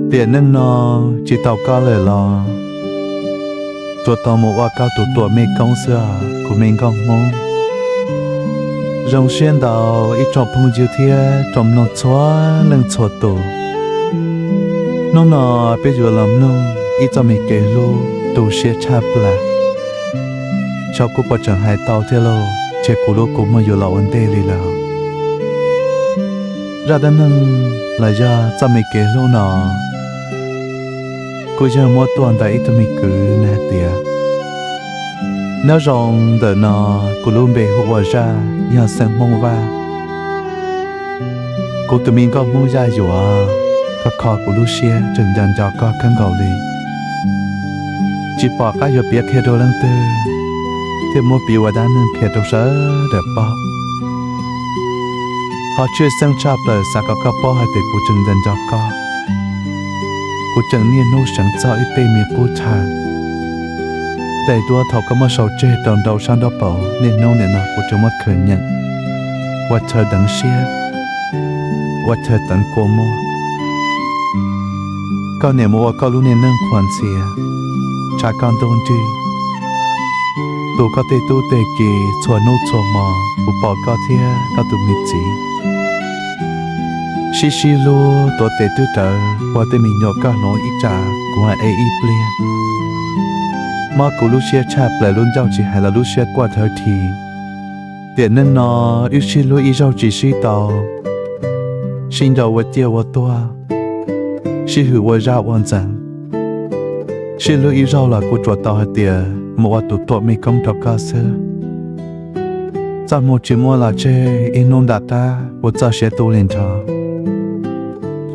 Tiam neej no tsis tau koj lawm los tsuas tau mus ua koj tus tuam mej koob xwb os kuv me nkauj Hmoob. Zoo siab ntau ib tsoom phooj ywg thiab tsoom mloog txhua leej txhua tus. Hnub no peb yuav los mloog ib txoj me kev hlub tu siab tshaj plaws. Xyov kuv puas tseem hais tau thiab lauj, ces kuv lub kua muag yuav los ua ntej li lawm. Zaj dab neeg los yog txoj me kev hlub no kuj yog muab tuaj ntawm ib tug me kwv na tias, nyob zoo ntawm no, kuv lub npe hu ua Zaj, yog xeem Hmoob Vaj. Kuv tus me nkauj Hmoob Yaj Yuam, koj kho kuv lub siab tseem nco nco koj kawg nkaus li. Tsis pom qab yuav piav qhia rau leej twg, thiaj muab piav ua dab neeg qhia rau sawv daws paub. Ho tshwj xeeb tshaj plaws xav kom koj paub hais tias kuv tseem nco nco koj. Kuv tseem niaj hnub seev txog wb tej me qub chaw. Daim duab thaum koj muab sau tseg rau nraum sab nraub paus niaj hnub nim no kuv tseem muab khaws nyeem ua chaw deev siab, ua chaw teev kua muag. Koj niam mus ua koj lub niag neej qhuas ntxhias, tshav koj ntuj nrig. Tu koj tej tub tej ki txhua hnub txhua hmo, kuv pom koj thiab koj tus me txiv sib sib hlub tuav tes twb rawv ua tej me nyuam, koj hloov ib tsam kuv ev ib pliag. Mob kuv lub siab tshaj plaws, lub ncauj tsis hais los lub siab quaj dhawv dhi. Tiam neej no wb sib hlub ib zaug tsis sib tau, sib nco ua ciaj ua tuag, sib hwm ua zaj ua ntxeev. Sib hlub ib zaug los kuv tsuas tau hais tias mus ua tus tuam mej koob rau koj xwb. Txoj hmoo tsis muaj los tseg, ib hnub nram qab kuv txoj sia tu li nrho.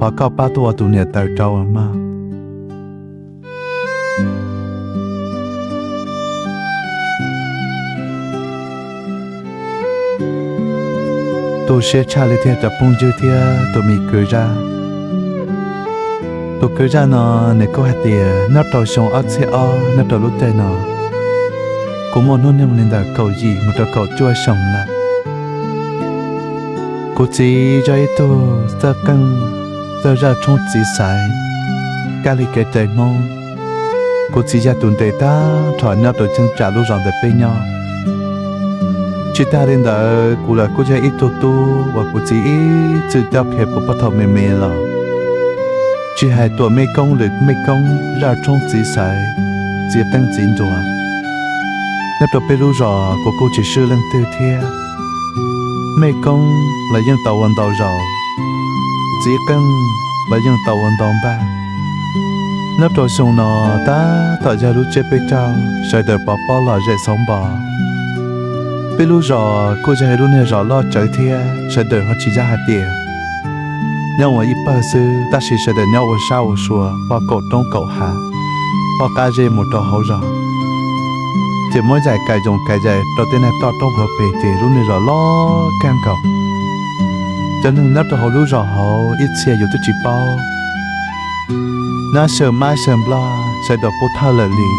Thov koj pab tuaj ua tus niam taws rau mog. Tu siab tshaj li thiab cov phooj ywg thiab tus me kwv Zaj. Tus kwv Zaj no nws kuj hais tias nyob rau xyoo ob txhiab ob nyob rau lub caij no, kuv muaj hnub nyoog li ntawm kaum yim mus rau kaum cuaj xyoo lawm. Kuv txiv yog ib tug txawj qeej, txawj zaj tshoob txiv xaiv, kab li kev cai Hmoob. Kuv txiv yog tus ntes tag nrho nyob rau cheeb tsam lub zos ntawm peb nyob. Tsis tag li ntawd kuv los kuj yog ib tug tub uas kuv txiv ib txwm coj qhia kuv puag thaum me me los, tsis hais tuam mej koob lwm mej koob, zaj tshoob txiv xaiv, txiv qeej txiv nruas. Nyob rau peb lub zos kuv kuj tsis swb leej twg thiab. Mej koob los yeej tau ua ntau zaus, txiv qeej los yeej tau ua ntau npaj. Nyob rau xyoo no tab tom yog lub tsiab peb caug, sawv daws pov pob lom zem xauv npo. Peb lub zos kuj yog ib lub niag zos loj tsawv thiab, sawv daws ho tsis yog hais tias nyob ua ib pawg xwb, tab sis sawv daws nyob ua sab ua sua, pom kaum roob kaum hav, pom qab zej mus rau hauv zos, ces muab yaim kais yoos kais yaim rau tej niag toj roob hauv pes ces lub niag zos loj kawg nkaus. Cov neeg nyob rau hauv lub zos hauv ib txhia yus twb tsis paub, nyob xyaw mab xyaw nplog sawv daws pub thawj lawm li.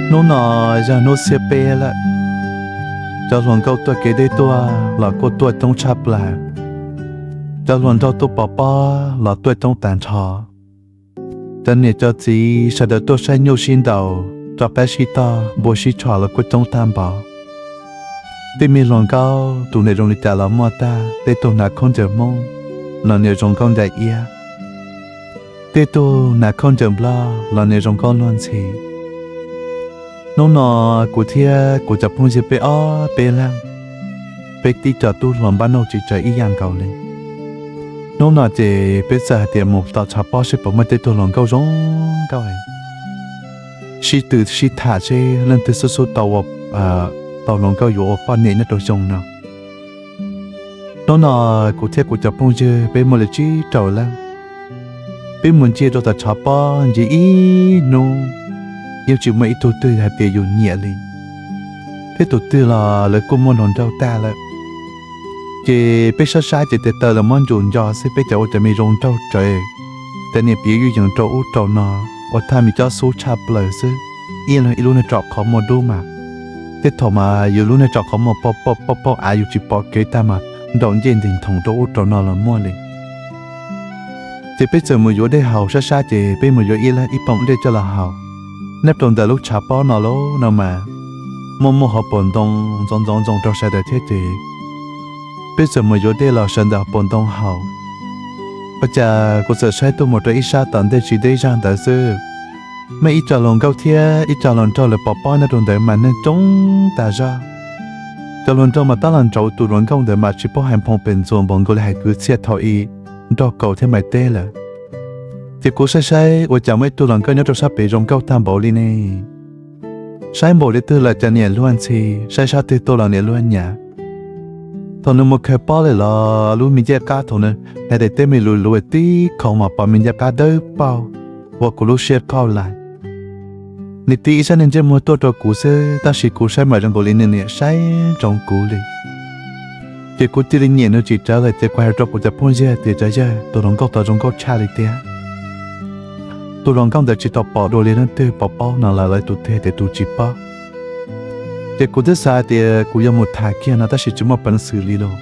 Hnub no yog hnub xiab peb lawm, cov hluas nkauj tuaj kev deb tuaj los kuj tuaj coob tshaj plaws, cov hluas nraug tuaj pov pob los tuaj coob tag nrho. Cov niam cov txiv sawv daws tuaj saib nyuj sib ntaus, rov qab sib tog npua sib tshom los kuj coob tag npaum. Tej me hluas nkauj tus niam zoo li cas los muaj tag, tej tug hnav khaub ncaws Hmoob los niam zoo nkauj ncaim iab, tej tug hnav khaub ncaws Nplog los niam zoo nkauj luag ntxhi. Hnub no kuv thiab kuv cov phooj ywg peb ob peb leeg, peb tib co tub hluas npaj nauj tsis tsawg ib yam nkaus li. Hnub no ces peb txawm hais tias mus tom tshav pob seb puas muaj tej tug hluas nkauj zoo nkauj, sib tw sib tham seb leej twg xub xub tau ua, tau hluas nkauj yuav ua poj niam nyob rau xyoo no. Hnub no kuv thiab kuv cov phooj ywg peb muaj li tsib rau leej, peb mus ncig rau tom tshav pob ncig ib hnub, yeej tsis muaj ib tug twg hais tias yus nyiam li. Peb tus twg los lawv kuj muaj hluas nraug tag lawm. Ces peb saib saib ces tes taw los muab ncuav nco xwb, peb cov ua cov me zoo nraug rawv, cov niag piav yuj yees rau ub rau no, ua thaj me cob xub tshaj plaws xwb. Ib leeg ib lub niag tsom qhov muag dub mas, tej thaum mas yus lub niag tsom qhov muag poj poj poj av yus tsis pom kev tag mas nraum ncej nteeg thoom rau ub rau no los muaj li. Ces peb txawm mus yuav dej haus sab sab ces peb mus yuav ib lab ib poom dej coj los haus. Nyob rau ntawm lub tshav pob no lauj no mas muaj muaj hauv paus ntoo ntxoov ntxoov ntxoo rau sawv daws thiab ces peb txawm mus yuav dej los sawv ntawm hauv paus ntoo haus. Ua cas kuv txawm saib tuaj mus rau ib sab tom ntej tsis deb zaj ntawd xwb, muaj ib co hluas nkauj thiab ib co hluas nraug lawv pov pob nyob rau ntawd mas neeg coob tas zog. Cov hluas nraug mas tab los ntsauv tus hluas nkauj ntawd mas tsis paub hais nphoo pem ntxuas npaum nkaus li hais kwv txhiaj thaum i nraug kaus thiab Maiv teb lawm. Ces kuv saib saib ua cas muaj ib tug hluas nkauj nyob rau sab pem zoo nkauj tag npaum li ne. Saib npaum li twg los cas niam luag ntxhi, saib sab twg tuaj los niam luag nyav. Thaum nws mus khaws pob lawm los lub me ncej qab thaum nws hais daim teb me luv luv tib khau mas pom me ncej qab dawb paug ua kuv lub siab qauj lais. Nws tib ib sab niag ntsej muag tuaj rau kuv xwb tab sis kuv saib mas zoo nkaus li nws niam saib ntsoov kuv li. Ces kuv cia li nyiam nws tsis tsawg lawm ces kuv hais rau kuv cov phooj ywg tias cov yawg, tus hluas nkauj tod zoo nkauj tshaj li tiag. Tus hluas nkauj ntawd tsis tau pom dua li leej twg, pov pob no los lawv tus twg tias tus tsis paub. Ces kuv twb xav tias kuv yuav mus tham kiag no tab sis tsis muaj peev xwm li lauj.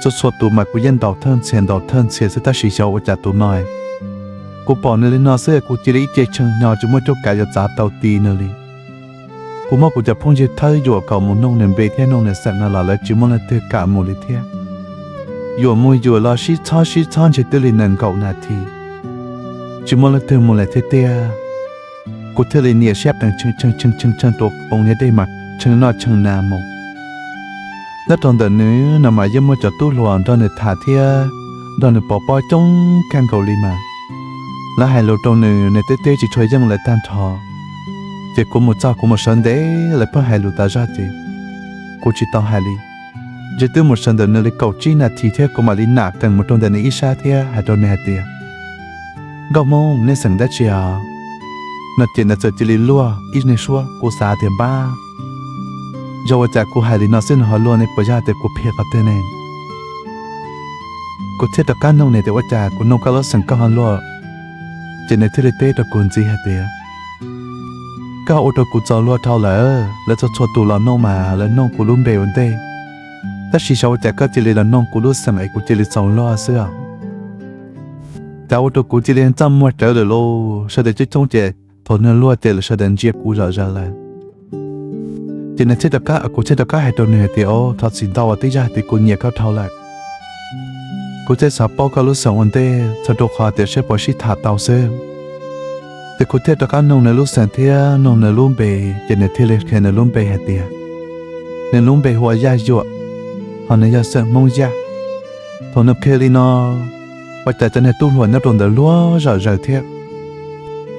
Txhua txhua tus mas kuv yeej ntaus thawj ntxhias ntaus thawj ntxhias xwb tab sis xyov ua cas tus no kuv pom nws li no xwb kuv cia li ib ce tshee hnyo tsis muaj cuab kav yuav txav tau ti nws li. Kuv muab kuv cov phooj ywg thawb yuam kom mus noog nws npe thiab noog nws xeem no los lawv tsis muaj leej twg kam mus li thiab. Yuam mus yuam los sib txhob sib txhob ntshe twb li nees nkaum nas this tsis muaj leej twg mus lawm thiab tiag. Kuv thiaj li niam siab qees tshee tshee tshee tshee rau poos niag dej mas tshee noj tshee nas mus. Nyob rau ntawm nws no mas yeej muaj cov tub hluas nrog nws tham thiab nrog nws pov pob coob kawg nkaus li mas lawv hais lus rau nws, nws teb teb tsis tshua yeej lawv tag nrho. Ces kuv mus txog kuv mus sawv ntev lawv pheej hais lus tas zog ces kuv tsis tau hais li. Ntshe twb mus sawv ntawm nws li kaum tsib nas this thiab kuv mam li nam qees mus rau ntawm nws ib sab thiab hais rau nws hais tias, Nkauj Hmoob, nej xeem dab tsi os? No ces nws txawm cia li luag ib niag suab, kuv xav tias npab, yog ua cas kuv hais li no xwb nws ho luag ne, puas yog tias kuv phiaj qhov twg ne? Kuv thiaj rov qab noog nws tias, Ua cas kuv noog koj lub xeem koj ho luag? Ces nws thiaj li teb rau kuv ntxiv hais tias, Koj ua rau kuv txaus luag dhau lawm, lawv txhua txhua tus los noog mas lawv noog kuv lub npe ua ntej, tab sis xyov ua cas koj cia li los noog kuv lub xeem es kuv cia li txaus luag xwb os. Cas ua rau kuv cia li txaj muag rawv lawm lauj, sawv daws coob coob ces thaum nws luag ces lawv sawv daws ntsia kuv zom zaws lawm. Ces nws thiaj rov qab, kuv thiaj rov qab hais rau nws hais tias, Thov txim ntau, twb yog hais tias kuv nyiam koj dhau lawm. Kuv thiaj xav paub koj lub xeem ua ntej txhawm rau qhov tias saib puas sib tham tau xwb. Ces kuv thiaj rov qab noog nws lub xeem thiab noog nws lub npe, ces nws thiaj li qhia nws lub npe hais tias nws lub npe hu ua Yaj Yuam, ho nws yog xeem Hmoob Yaj. Thaum nws qhia li no, ua cas cov niag tub hluas nyob rau ntawd luag zom zaws thiab.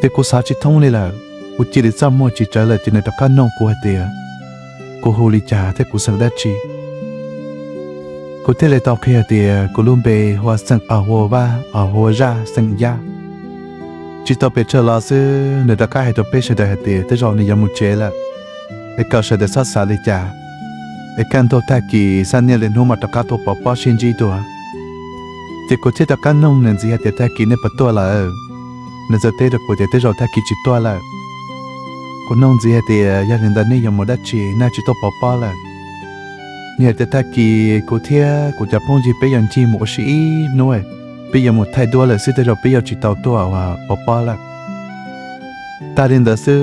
Ces kuv xav tsis thoob li lawm, kuv cia li txaj muag tsis tsawv lawm ces nws rov qab noog kuv hais tias kuv hu li cas thiab kuv xeem dab tsi. Kuv thiaj li tau qhia tias kuv lub npe hu ua xeem, hu ua Vaj, hu ua Zaj, xeem Yaj. Tsis tau pes tsawg los xwb nws rov qab hais rau peb sawv daws hais tias tej zaum nws yuav mus tsev lawm, es kom sawv daws txhob xav li cas, es kaj ntug tag kis xab niaj li hnub mam rov qab tuaj pov pob sib ntsib dua. Ces kuv thiaj rov qab noog nws ntxiv hais tias tag kis nej puas tuaj lawm? Nws txawm teb rau kuv tias tej zaum tag kis tsis tuaj lawm. Kuv noog ntxiv hais tias yog li ntawd nej yuav mus dab tsi nej tsis tuaj pov pob lawm? Nws hais tias tag kis kuv thiab kuv cov phooj ywg peb yuav ncig mus ua si ib hnub, peb yuav mus thaij duab lawm xwb tej zaum peb yuav tsis tau tuaj pov pob lawm. Tag li ntawd xwb,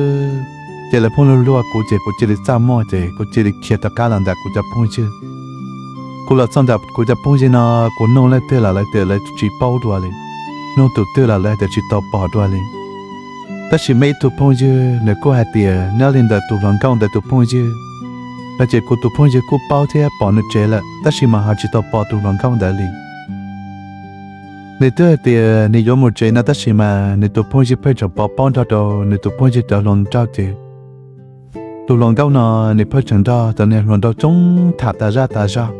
ces lawv pheej luag luag kuv ces kuv cia li txaj muag ces kuv cia li khiav rov qab los ntawm kuv cov phooj ywg. Kuv los txog ntawm kuv cov phooj ywg no, kuv noog leej twg los lawv tias lawv tsis paub dua li, noog tus twg los lawv tias tsis tau pom dua li. Tab sis muaj ib tug phooj ywg nws kuj hais tias nyob li ntawm tus hluas nkauj ntawd tus phooj ywg no ces kuv tus phooj ywg kuj paub thiab pom nws tsev lawm tab sis mas ho tsis tau pom tus hluas nkauj ntawd li. Nws twb hais tias nws yuav mus tsev no tab sis mas nws tus phooj ywg pheej tseem pov pob nrog rau nws tus phooj ywg cov hluas nraug ces tus hluas nkauj no nws pheej tseem nrog cov niag hluas nraug coob tham tas zaj tas zog.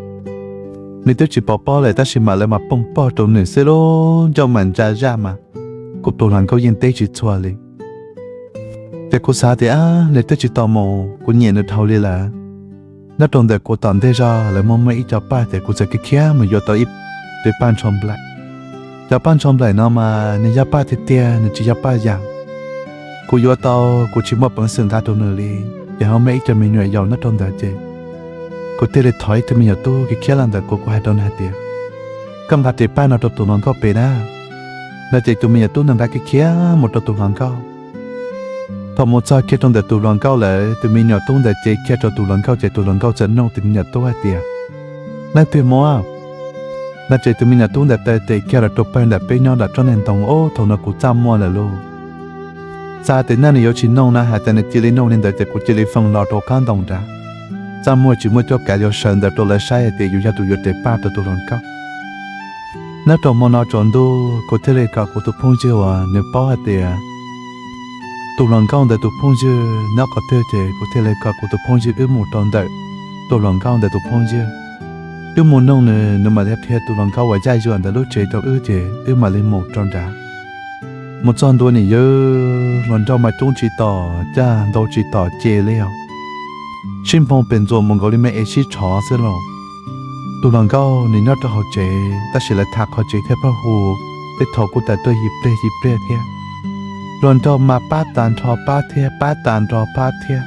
Nws twb tsis pov pob lawm tab sis mas lawv mas pooj pog rau nws xwb lauj, ncauj mas ntsa zaj mas kuv tus hluas nkauj yeej teb tsis txhua li. Ces kuv xav tias nws twb tsis tau mus, kuv nyiam nws dhau li lawm. Nyob rau ntawm kuv tom ntej zog lawv muaj muaj ib co paj ces kuv txawm khiav khiav mus yuav tau ib tus paj ntsho nplaim. Cov paj ntsho nplaim no mas nws yog paj tiag tiag, nws tsis yog paj yas. Kuv yuav tau, kuv tsis muaj peev xwm nqa rau nws li, ces ho muaj ib co me nyuam yaus nyob rau ntawd ces kuv thiaj li thov ib tug me nyuam tub khiav khiav los ntawm kuv, kuv hais rau nws hais tias, koj nqa tus paj no rau tus hluas nkauj pem na. No ces tus me nyuam tub ntawd nqa kiag khiav mus rau tus hluas nkauj. Thaum mus txog kiag rau ntawm tus hluas nkauj lawm, tus me nyuam tub ntawd cev kiag rau tus hluas nkauj ces tus hluas nkauj txawm nug tus me nyuam tub hais tias, Leej twg muaj? No ces tus me nyuam tub ntawd taw tes kiag los rau pawg nram peb nyob nram tsob niag ntoo, Ob, thaum no kuv txaj muag lawm lauj. Xav tias nws yuav tsis nug no, hais tias nws cia li nug li ntawd ces kuv cia li foom los rau qab ntoo nrad. Txaj muag tsis muaj cuab kav yuav sawv ntawd rau lawv saib hais tias yus yog tus yuav tes paj rau tus hluas nkauj. Nyob rau hmo no tsaus ntuj kuv thiaj li kom kuv tus phooj ywg uas nws paub hais tias tus hluas nkauj ntawd tus phooj ywg nyob qhov twg ces kuv thiaj li kom kuv tus phooj ywg wb mus rau ntawm tus hluas nkauj ntawd tus phooj ywg. Wb mus nug nws, nws mam li qhia tus hluas nkauj uas Yaj Yuam ntawd lub tsev rau wb ces wb mam li mus rau nrad. Mus txog ntua nim yog hluas nraug mas coob tsis tom caj, ntau tsis tom ce li os. Sib nphoo pem ntxuas mus nkaus li me es sib tshov xwb los. Tus hluas nkauj nws nyob rau hauv tsev tab sis lawv tham qhov tsev thiab pab hu, tej thaum kuj tas tuaj yig pliag yig pliag thiab. Hluas nraug mas pab tas nrho pab thiab, pab tas nrho pab thiab.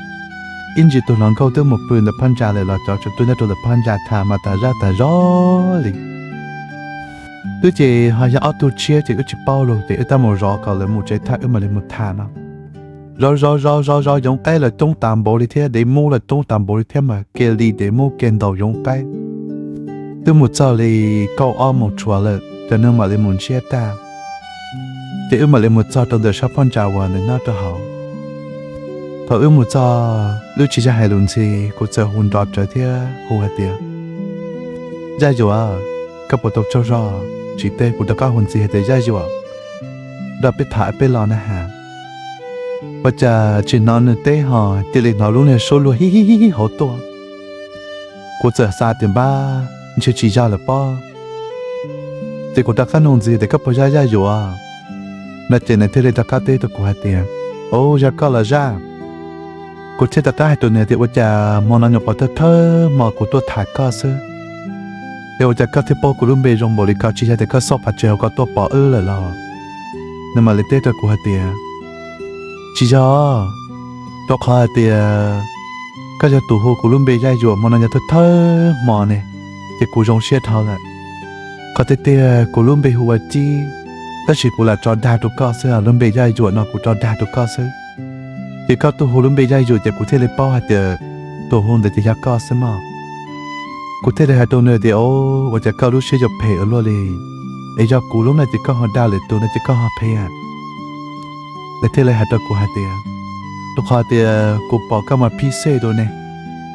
Ib ntsis tus hluas nkauj twb mus pw ntawm phab ntsa lawm los cov tseem tuaj nyob rau ntawm phab ntsa tham mas tas zaj tas zog li. Wb ces ho yog ob tug tshiab ces wb tsis paub lus ces wb tab mus zov kom lawv mus tsev tham wb mam li mus tham no. Zov zov zov zov zov yoov qaib los coob tas npaum li thiab, dev mub los coob tas npaum li thiab mas kiag li dev mub kiag ntaus yoov qaib. Twb mus txog li kaum ob moos tshuav lawm cov neeg mam li mus ntsiab tag. Ces wb mam li mus txog rau ntawm sab phab ntsa uas nws nyob rau hauv. Thaum wb mus txog wb tsis yog hais lus ntxhi, kuv txawm hu nrov rawv thiab hu hais tias, Yaj Yuam, koj puas tau tsaug zog? Tsis teb, kuv rov qab hu ntxiv hais tias, Yaj Yuam, nrog peb tham peb los na has. Ua cas tsis hnov nws teb ho cia li hnov lub niag suab luag hib hib hib hauv tuaj. Kuv txawm xav tias npab ntshe tsis yog lawm pob. Ces kuv rov qab nug ntxiv tias, Koj puas yog Yaj Yuam? No ces nws thiaj li rov qab teb rau kuv hais tias, Au, yog koj los Zaj. Kuv thiaj rov qab hais rau nws tias, Ua cas hmo no nyuam qhuav thawj thawj hmo kuv tuaj tham koj xwb, es ua cas koj thiaj paub kuv lub npe zoo npaum li ko? Tsis yog tias koj xauj phav tsev hauv ko tuaj pom wb lawm los? Nws mam li teb rau kuv hais tias, Tsis yog, rau qhov hais tias koj yog tus hu kuv lub npe Yaj Yuam hmo no yog thawj thawj hmo ne, ces kuv zoo siab dhau lawm. Qhov tiag tiag kuv lub npe hu ua Cib, tab sis kuv lam tso dag rau koj xwb, lub npe Yaj Yuam no kuv tso dag rau koj xwb. Ces koj tuaj hu lub npe Yaj Yuam ces kuv thiaj li paub hais tias tus hu ntawd ces yog koj xwb mog. Kuv thiaj li hais rau nws tias, Au, ua cas koj lub siab yuav phem ua luaj li? Es yog kuv lub no ces koj ho dag lwm tus no ces koj ho phem. Nws thiaj li hais rau kuv hais tias, Rau qhov tias kuv pom koj mas phib xej dua ne,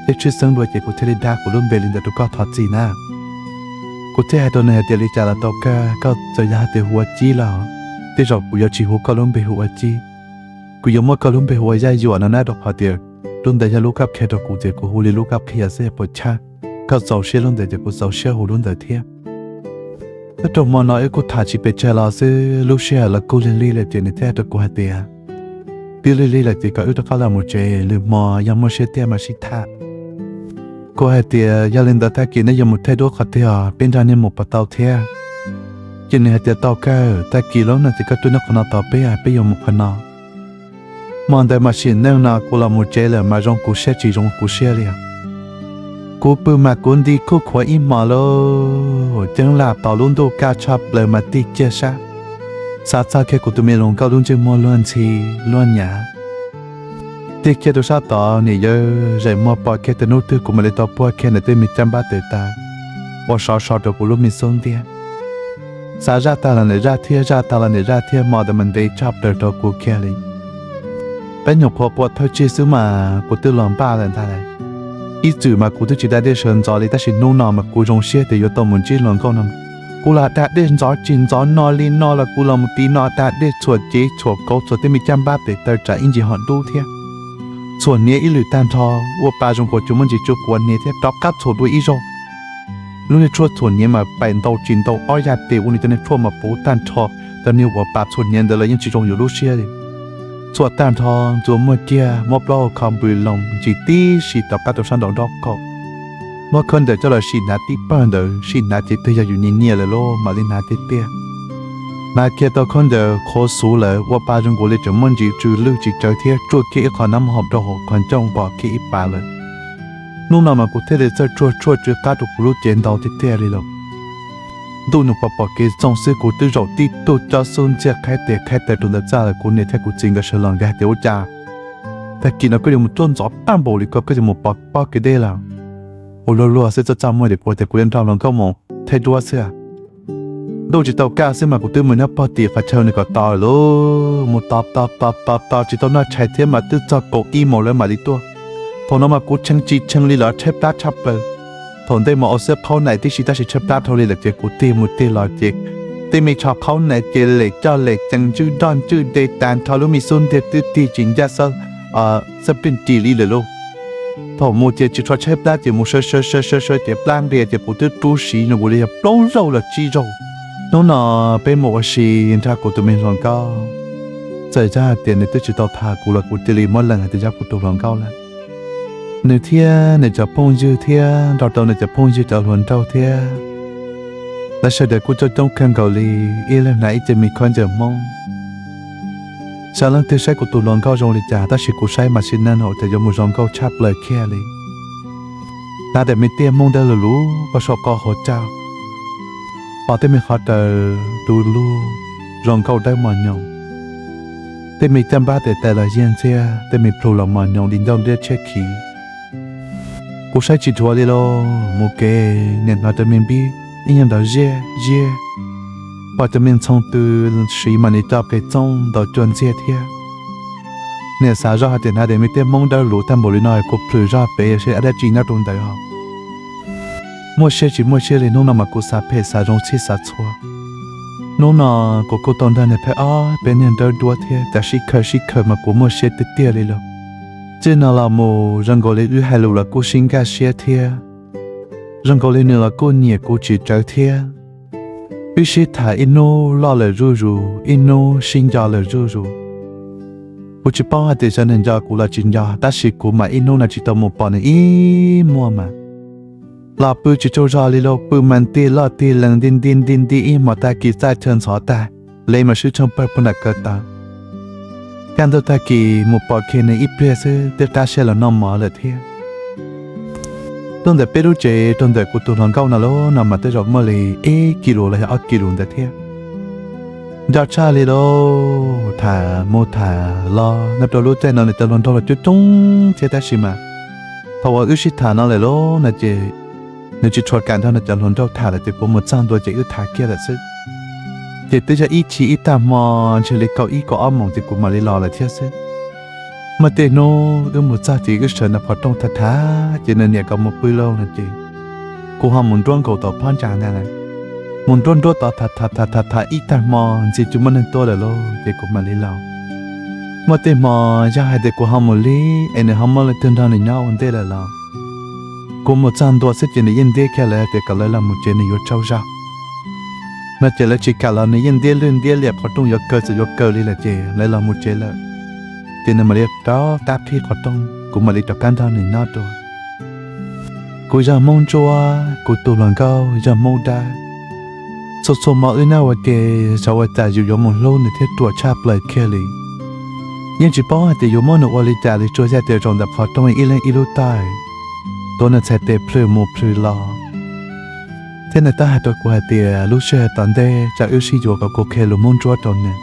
thiab tshwj xeeb dua ces kuv thiaj li dag kuv lub npe li ntawd rau koj thov txim na. Kuv thiaj hais rau nws hais tias, Li cas los tau kawg, koj txawm yog hais tias hu ua Cib los, tej zaum kuv yuav tsis hu koj lub npe hu ua Cib, kuv yuav muab koj lub npe hu ua Yaj Yuam no na, rau qhov tias lub ntawd yog lub koj qhia rau kuv ces kuv hu li lub koj qhia xwb, puas chawj? Koj txaus siab lub ntawd ces kuv txaus siab hu lub ntawd thiab. Nyob rau hmo no wb kuj tham tsis pes tsawg los xwb, lub sij hawm los kuj lig lig lawm ces nws thiaj hais rau kuv hais tias, Twb lig lig lawm ces kom wb rov qab los mus tsev, lwm hmo yog muaj siab tiag mas sib tham. Kuv hais tias, Yog li ntawd tag kis nej yuav mus thaij duab qhov twg os, peb nrog nej mus puas tau thiab? Ces nws hais tias, Tau kawg, tag kis lub no ces koj tuaj nyob qhov no tos peb, peb yuav mus qhov no. Hmo ntawd mas sim neej no kuv los mus tsev lawm mas zoo kuv siab tsis zoo kuv siab li. Kuv pw mas kuv nti khuj khuav ib hmos lauj, ceeb lam tos lub ntuj kaj tshaj plaws mas tig kiag sab, xav txog kiag kuv tus me hluas nkauj lub ntsej muag luag ntxhi luag nyav. Tig kiag rau sab tod, nim yawg zem muag pom kiag tias hnub twg kuv mam li tau puag kiag ntawm tej me caj npab tes taw uas sov so rau kuv lub me xub ntiag. Xav zaj tag los niam zaj thiab, zaj tag los niam zaj thiab, hmo ntawd mas ntev tshaj plaws rau kuv kiag li. Peb nyuam qhuav quaj thawj tsig xwb mas kuv twb los npaj lawm ntag lauj. Ib txwm mas kuv twb tsis da dej sawv ntxov li tab sis hnub no mas kuv zoo siab tias yuav tau mus ntsib hluas nkauj no. Kuv los da dej ntxov tsis ntxov no li no los kuv los mus tiv no da dej txhuam cev txhuam kauv txhuam tej me caj npab tes taw tsam ib ntsis ho dub thiab. Txhuam hniav ib lwm tag nrho, ua pa zoo nkaus tsis muaj ntsis tsuj quav hniav thiab rov qab txhuam dua ib zaug. Lub niag tshuaj txhuam hniav mas paim ntau tsis ntau ob yaj tes ua nws cov niag tshuaj mas puv tag nrho, cov niag uas pas txhuam hniav ntawd los yeej tsis zoo yus lub siab li. Txhuam tag nrho ntxuav muag kiag muab plaub hau kho npws loo ntsis tib si rov qab rau sab nraum nraub qaum. Muab khaub ncaws coj los sim hnav tib pawg ntawd, sim hnav ces twb yog yus nyias nyias lawm lauj mam li hnav tiag tiag. Hnav kiag tau khaub ncaws qhuav xuv lawm ua pa zoo nkaus li tseem muaj ntsis tsw lwj tsis tsawv thiab tsuaj kiag ib qho nab hom rau hauv qhov ncauj npog kiag ib pas lawm. Hnub no mas kuv thiaj li txawj tsuag tshuaj tsw qab rau kuv lub cev ntau tiag tiag li lauj. tub nws pom pom kev txoog xwb, kuv twb zaum tib tug cob xub ntxiag qhaib tes qhaib taw rau ntawm txaj lawm, kuv niam thiab kuv txiv nkawd sawv los nkag tias ua cas tag kis no koj yuav mus tuaj ntxov tag npaum li ko, koj yuav mus pov pob kev deb lawm. Ua luag luag xwb, txaj txaj muag ces kuv tias kuv yuav nrog hluas nkauj mus thaij duab xwb. Ntuj tsis tau kaj xwb mas kuv twb mus nyob pog tim qhov chaw nws kom tos lawm, mus tos tos tos tos tos tsis tau noj tshais thiab mas twb txog kaum ib moos lawv mam li tuaj. Thaum no mas kuv tshee tsis tshee li lawm, tshaib plab tshaj plaws. Thaum ntej mas ua xwb qhaub nais tib si tab sis tshaib plab dhau li lawm ces kuv tig mus tig los ces tej me tsho qhaub nais ces lem coj lem cees ntswj doj ntswj de tas nrho lub me xub ntiag twb tig tsis ncaj xab plig ris li lawm lauj. Thaum mus ces tsis tshua tshaib plab ces mus sawv sawv sawv sawv sawv ces plab nqia ces kuv twb rub siv no kuv li yog plaub zaug los tsib zaug. Hnub no peb mus ua si nrog kuv tus me hluas nkauj, txawm yog hais tias nws twb tsis tau tham kuv los kuv cia li muab lees hais tias yog kuv tus hluas nkauj lawm. Nws thiab nws cov phooj ywg thiab nrog rau nws cov phooj ywg cov hluas nraug thiab lawv sawv daws kuj coob coob kawg nkaus li, ib leeg hnav ib ce me khaub ncaws Hmoob. Xyov leej twg saib kuv tus hluas nkauj zoo li cas tab sis kuv saib mas sim neej no ua cas yuav mus zoo nkauj tshaj plaws kiag li. Hnav daim me tiaj Hmoob dawb lug lug pog saum qo hauv caug, pom tej me qhov raws tus lug zoo nkauj dawb mos nyoos. Tej me caj npab tes tais los yiag ntxiag, tej me plhu los mos nyoos li ncauj liab tshiab khiv. Kuv saib tsis dhuav li lauj, mus kev niam hnav cov me npib ib nyuag ntawd ziaj ziaj, pom cov me ntxhoo tw siv mas nim co qe txooj ntaus cua ntxiag thiab. Niam xav zoj hais tias hnav daim me tiaj Hmoob dawb luv tag npaum li no kuv plhws zog pem seb dab tsi nyob rau ntawd os. Muaj siab tsis muaj siab li hnub no mas kuv xav phem xav zoo txhij xav txhua. Hnub no kuv kuj tau nrog niag thawj ob peb niag nrawb duab thiab cov sib khaws sib khaws mas kuv muaj siab tiag tiag li lauj. Txij no los mus zoo nkaus li wb hais lus los kuj sib nkag siab thiab, zoo nkaus li nws los kuj nyiam kuv tsis tsawg thiab. Wb sib tham ib hnub loj lawm zuj zus, ib hnub sib nco lawm zuj zus. Kuv tsis paub hais tias xyov nws nco kuv los tsis nco, tab sis kuv mas ib hnub no tsis tau mus pom nws ib muag mas los pw tsis tsaug zog li lauj, pw mas nti loj ti lees nti nti nti nti ib hmos tag kis txaj chaw ntxhov tag, le mas swb tsheej pawg puag nram kaw taw. Kaj ntug tag kis mus pom kiag nws ib pliag xwb twb qab siab los noj mov lawm thiab. Tuaj ntawm peb lub tsev rau ntawm kuv tus hluas nkauj no lauj no mas tej zaum muaj li ib kis lus los yog ob kis lus ntawd thiab. Nco tshaj li lauj, tham mus tham los nyob rau lub caij no nws cov hluas nraug los coob coob thiab tab sis mas thaum uas wb sib tham no lawm lauj no ces nws tsis tshua kam nrog nws cov hluas nraug tham lawm ces kuv mus txog ntua ces wb tham kiag lawm xwb. Ces twb yog ib chim ib tag hmo ntshe li kaum ib kaum ob moos ces kuv mam li los lawm thiab xwb. Muaj tej hnub wb mus txog ces wb sawv ntawm qhov rooj tham tham ces nws niam kom mus pw lauj no ces kuv ho mus nruab nkaus tom phab ntsa ntag. Mus nruab nruab tod tham tham tham tham tham ib tag hmo ntxim tsis muaj neeg tuaj lawm lauj ces kuv mam li los. Muaj tej hmo yog hais tias kuv ho mus lig es nws ho muaj leej twg nrog nws nyob ua ntej lawm los kuv mus txog ntua xwb ces nws yeej ntiab kiag lawv tias kom lawv los mus tsev nws yuav tsaug zog no ces lawv tsis kam los nws yeej ntiab lwj ntiab liam qhov rooj yuav kaw txawm yuav kaw li lawm ces lawv los mus tsev lawm. Ces nws mam li rov qab qhib qhov rooj kuv mam li rov qab nrog nws nyob dua. Kuv yog Hmoob Ntsuab, kuv tus hluas nkauj yog Hmoob Dab. Txhua txhua hmo wb nyob ua ke xyov ua cas yus yuav mus hlub nws thiab ruam tshaj plaws kiag li. Yeej tsis paub hais tias yuav muab nws ua li cas li, tsuas yog tias zaum ntawm qhov rooj ib leeg ib lub taig, tuav nws txhais tes plhws mus plhws los. Thiab nws twb hais rau kuv hais tias lub sij hawm tom ntej tsam wb sib yuav kom kuv qhia lus Hmoob Ntsuab rau nws.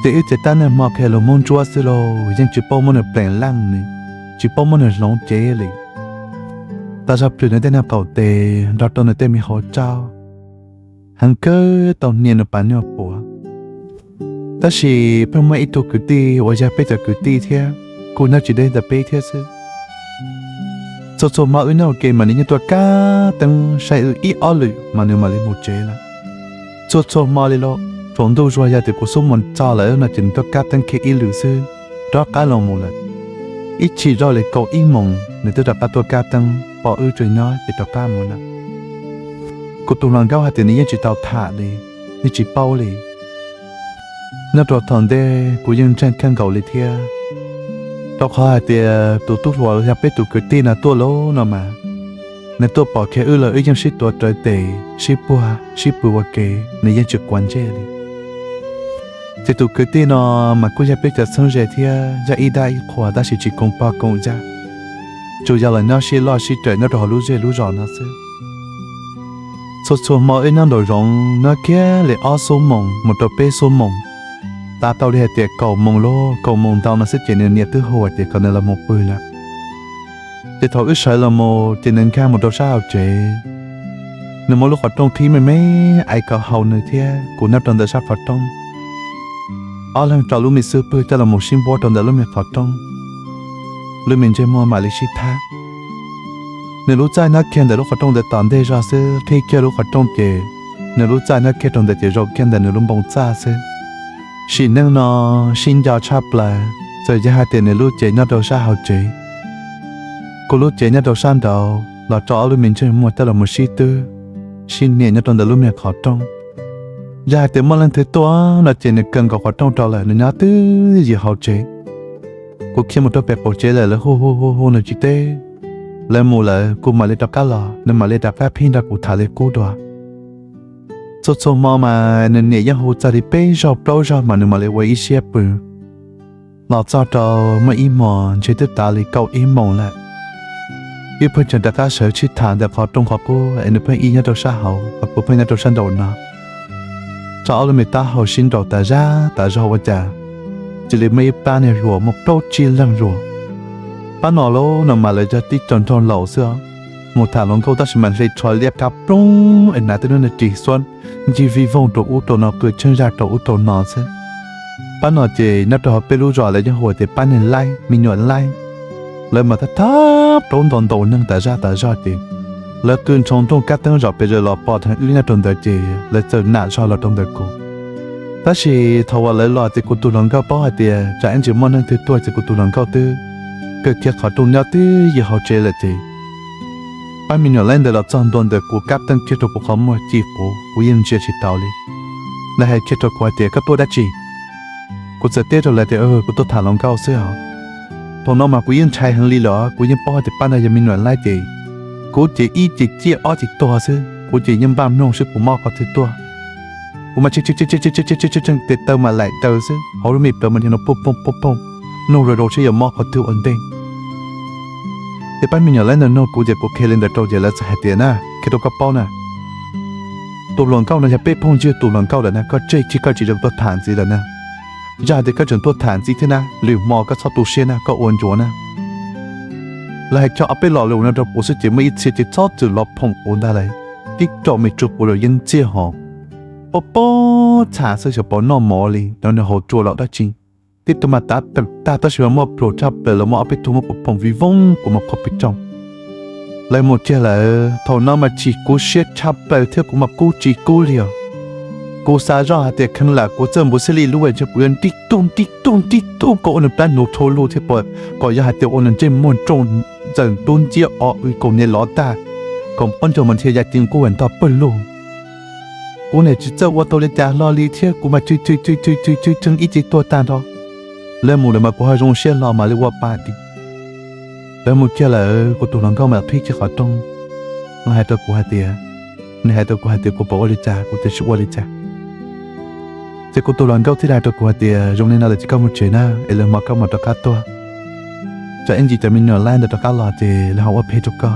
Ces wb ces tab niag hmo qhia lus Hmoob Ntsuab xwb lauj, yeej tsis paub muab nws plees leej li, tsis paub muab nws hloov cev li. Tau zog plhws nws tej niag qaum tes nrog rau nws tej me hauv tsaub, heev kawg tau hnia nws pas nyuag puav. Tab sis pheej muaj ib tug kwv tij uas yog peb cov kwv tij thiab, kuj nyob tsis deb ntawm peb thiab xwb. Txhua txhua hmo wb nyob ua ke mas nws yeej tuaj kab teeb saib wb ib ob lwm mas nws mam li mus tsev lawm. Txhua txhua hmo li lauj, thaum ntuj zuag yog tias kuv xub mus txog lawm no ces nws tuaj kab teeb kiag ib lwm xwb, rov qab los mus lawm. Ib chim zoj li kaum ib moos nws twb rov qab tuaj kab teeb pom wb tseem nyob ces rov qab mus lawm. Kuv tus hluas nkauj hais tias nws yeej tsis tau tham li, yeej tsis paub li. Nyob rau thaum ntej kuv yeej ntseeg kawg nkaus li thiab, rau qhov hais tias tus tub hluas los yog peb tus kwv tij no tuaj lauj no mas, nws tuaj pom kiag wb los wb yeej sib tuav rawv tes sib puag sib pw ua ke, nws yeej tsis quav ntsej li. Ces tus kwv tij no mas kuj yog peb cov txheeb ze thiab yog ib dab ib qhua tab sis tsis koom pog koom yawg, tsuas yog los nyob sib loj sib cawm nyob rau hauv lub zej lub zos no xwb. Txhua txhua hmo wb nyob nraum zoov nyob kiag li ob xuab moos mus rau peb xuab moos, tas tau li hais tias kaum moos lub kaum moos ntau no xwb ces nws niam twb hu tias kom nws los mus pw lawm. Ces thaum wb sawv los mus ces nws nkag mus rau sab hauv tsev, nws muab lub qhov rooj qhib me me, ais kom haum nws thiab kuv nyob rau ntawm sab qhov rooj. Ob leeg rau lub me xub pwg coj los mus sib npuab rau ntawm lub me qhov rooj, lub me ntsej muag mam li sib thab. Nws lub txaj nyob kiag ntawm lub qhov rooj ntawd tom ntej zog xwb, qhib kiag lub qhov rooj ces nws lub txaj nyob kiag rau ntawd ces zoo kiag ntawm nws lub npoo txaj xwb. Sim neej no sib nco tshaj plaws, txawm yog hais tias nws lub cev nyob rau sab hauv tsev, kuv lub cev nyob rau sab nraud los rau ob lub me ntsej muag coj los mus sib twb, sib nias nyob rau ntawm lub me qhov rooj. Yog hais tias muaj leej twg tuaj no ces nws kaw nkaus qhov rooj rau lawm, nws nyob twj ywm hauv tsev. Kuv khiav mus rau pem qaum tsev lawm, lawv hu hu hu hu nws tsis teb. Lawv mus lawm kuv mam li rov qab los, nws mam li rov qab phib nrog kuv tham li qub dua. Txhua txhua hmo mas nws niam yeej hu txog li peb zaug plaub zaug mas nws mam li ua ib siab pw. Los txog rau muaj ib hmos ntshe twb tav li kaum ib moos lawm, wb pheej tseem rov qab sawv sib tham ntawm qhov rooj qhov qub es nws pheej ib nyob rau sab hauv, kuv pheej nyob rau sab nraum no. Tso ob lub me taub hau sib nraus tas zaj tas zog ua cas cia li muaj ib pab niag hluas muaj plaub tsib leeg hluas. Pab no lauj no mas lawv yog tib co nraug laus xwb os, mus tham hluas nkauj tab sis mas hle tsho liab qab ploog es hnav tej lub niag ris xuab ncig vij voog rau ub rau no, qw tsheej zaj rau ub rau no xwb. Pab no ces nyob rau hauv peb lub zos lawv yeej hu tias pab niag laib, me nyuam laib. Lawv mas thab thab plaub ntau ntau neeg tas zaj tas zog ces lawv qw ntshoo nrooj kab teeb zom pes zaws los pom dheev wb nyob rau ntawd ces lawv txawm nam zog los rau ntawm kuv. Tab sis thaum uas lawv los ces kuv tus hluas nkauj paub hais tias tsam ib ntsis muaj neeg twg tuaj ces kuv tus hluas nkauj twb kaw kiag qhov rooj nyob twj ywm hauv tsev lawm ces pab me nyuam laib ntawd los txog ntua ntawm kuv kab teeb kiag rau kuv qhov muag ci quv, kuv yeej ntsia tsis tau li. Lawv hais kiag rau kuv hais tias koj tuaj dab tsi? Kuv txawm teb rau lawv tias kuv tuaj tham hluas nkauj xwb os. Thaum no mas kuv yeej ntshai heev li lawm, kuv yeej paub hais tias pab no yog me nyuam laib ces kuv ces ib ce ciaj ob ce tuag xwb, kuv ces yeej npaj mloog seb puas mob qhov twg tuaj. Kuv mas tseem tseem tseem tseem tseem tseem tseem tseem tes taw mas laim daws xwb, hauv lub me plawv mas niag no phooj phooj phooj phooj, mloog zoo zoo seb yuav mob qhov twg ua ntej. Ces pab me nyuam laib ntawd nug kuv ces kuv qhia li ntawd rau ces lawv txawm hais tias na, qhia rau koj paub na, tus hluas nkauj no yog peb phooj ywg tus hluas nkauj lawm na, koj tseg kiag koj tsis txhob tuaj tham ntxiv lawm na. Yog hais tias koj tseem tuaj tham ntxiv thiab na, lwm hmo koj txhob tu siab na, koj ua ntsuav na. Lawv hais cog ob peb lo lus no rau kuv xwb ces muaj ib txhia ces txhob txwm los phoom kuv ntag lawm, tib rau me tsuj puv lawm yeeb txiaj hos, pob pob txha xwb xyov puas noj mov li no, nws haus tsua los dab tsi. Tib tug mas tav teem tag tab sis mas muaj pluas tshaj plaws los muaj ob peb tug muab kuv phoom vij voog kuv mas qhuav pib rooj. Lawv mus kiag lawm, thaum no mas chim kuv siab tshaj plaws thiab kuv mas kub tsis kub li os. Kuv xav zoj hais tias kheev lam kuv txawj npuv xib lij lub ntshe kuv yuav nrib tug nrib tug nrib tug kom ua nws plab hnuv rhau lug thiab, kom yog hais tias ua nws ntsej muag nroo ntxawm tub nciab o w kaus hniav lov tag, kom pob ntseg mas dhia ya ci nqub ntog pawg lug. Kuv niam tsis txawj ua tau li cas hlo li thiab kuv mas cw cw cw cw cw cw tseeg ib ce tuag tag nrho. Lawv mus lawm mas kuv ho zoo siab hlo mam li ua pa tis. Lawv mus kiag lawm kuv tus hluas nkauj mam qhib kiag qhov rooj, nws hais rau kuv hais tias, nws hais rau kuv hais tias kuv puas ua li cas, kuv tias tsis ua li cas. Ces kuv tus hluas nkauj thiaj li hais rau kuv hais tias zoo li no lawm ces koj mus tsev na, es lwm hmo koj mam rov qab tuaj. Tsam ib ntsis cov me nyuam laib ntawd rov qab los ces lawv ho ua phem rau koj.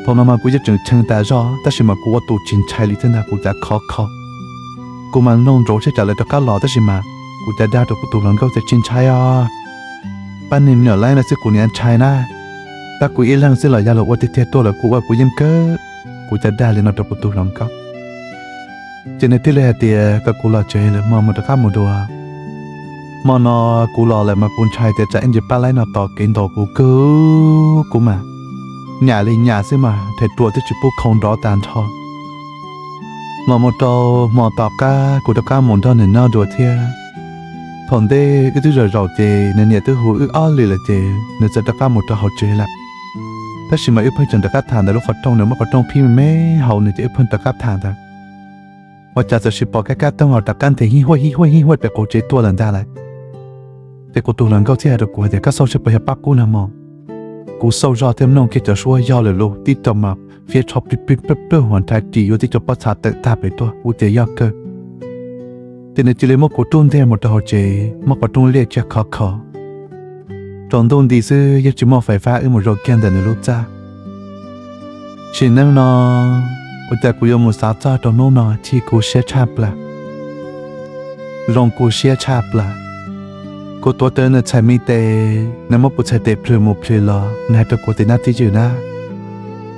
Thaum no mas kuv yeej tseem chee tas zog tab sis mas kuv ua tus tsis ntshai li thiab ntag, kuv cav khov kho. Kuv mas mloog ntsoov seb tsam lawv rov qab los tab sis mas kuv cav dag rau kuv tus hluas nkauj tias tsis ntshai os. Pab niag me nyuam laib no xwb kuv niaj ntshai na, tab kuv ib leeg xwb los yog luag ua tiag tiag tuaj los kuv ua kuv yeej kawg. Kuv cav dag li no rau kuv tus hluas nkauj. Ces nws thiaj li hais tias kom kuv los tsev lawm hmo mus rov qab mus dua. Hmo no kuv los lawm mas kuv ntshai tias tsam ib ntsis pab laib no tos kev ntaus kuv kawg, kuv mas nyam li nyam xwb mas them ruam twb tsis pub khau nrov tag nrho. Los mus rau hmo tom qab kuv rov qab mus nrog nws nyob dua thiab. Thaum ntej wb twb zaum zaum ces nws niam twb hu wb ob lwm lawm ces nws txawm rov qab mus rau hauv tsev lawm. Tab sis mas wb pheej tseem rov qab tham ntawm lub qhov rooj, nws muab qhov rooj qhib me me hauv nws ces wb pheej rov qab tham ntawd. Ua cas txawm sis pom kab kab toog los rov qab ntes hij huaj hij huaj hij huaj pem qaum tsev tuaj lawm ntag lawm. Ces kuv tus hluas nkauj thiaj hais rau kuv hais tias koj xauj seb puas yog pab qub nag hmo. Kuv xauj zog thiab mloog kiag cov suab yog lawm lauj, tib co mas fiab tsho plig plig plig plig hos nrhai ris yuav tib co pob txha tawm tag pem tuaj, kuv tias yog kawg. Ces nws cia li muab kuv rub ntiag mus rau hauv tsev, muab qhov rooj liaj kiag khov kho. Tsaus ntuj nti xwb yeej tsis muaj fais fab, wb mus zaum kiag ntawm nws lub txaj. Sim neej no Ua cas kuv yuav mus xav txog rau hnub no chim kuv siab tshaj plaws, zoo kuv siab tshaj plaws. Kuv tuav rawv nws txhais me tes, nws muab kuv txhais tes plhws mus plhws los, nws hais rau kuv tias, Nab Txib Ywm na,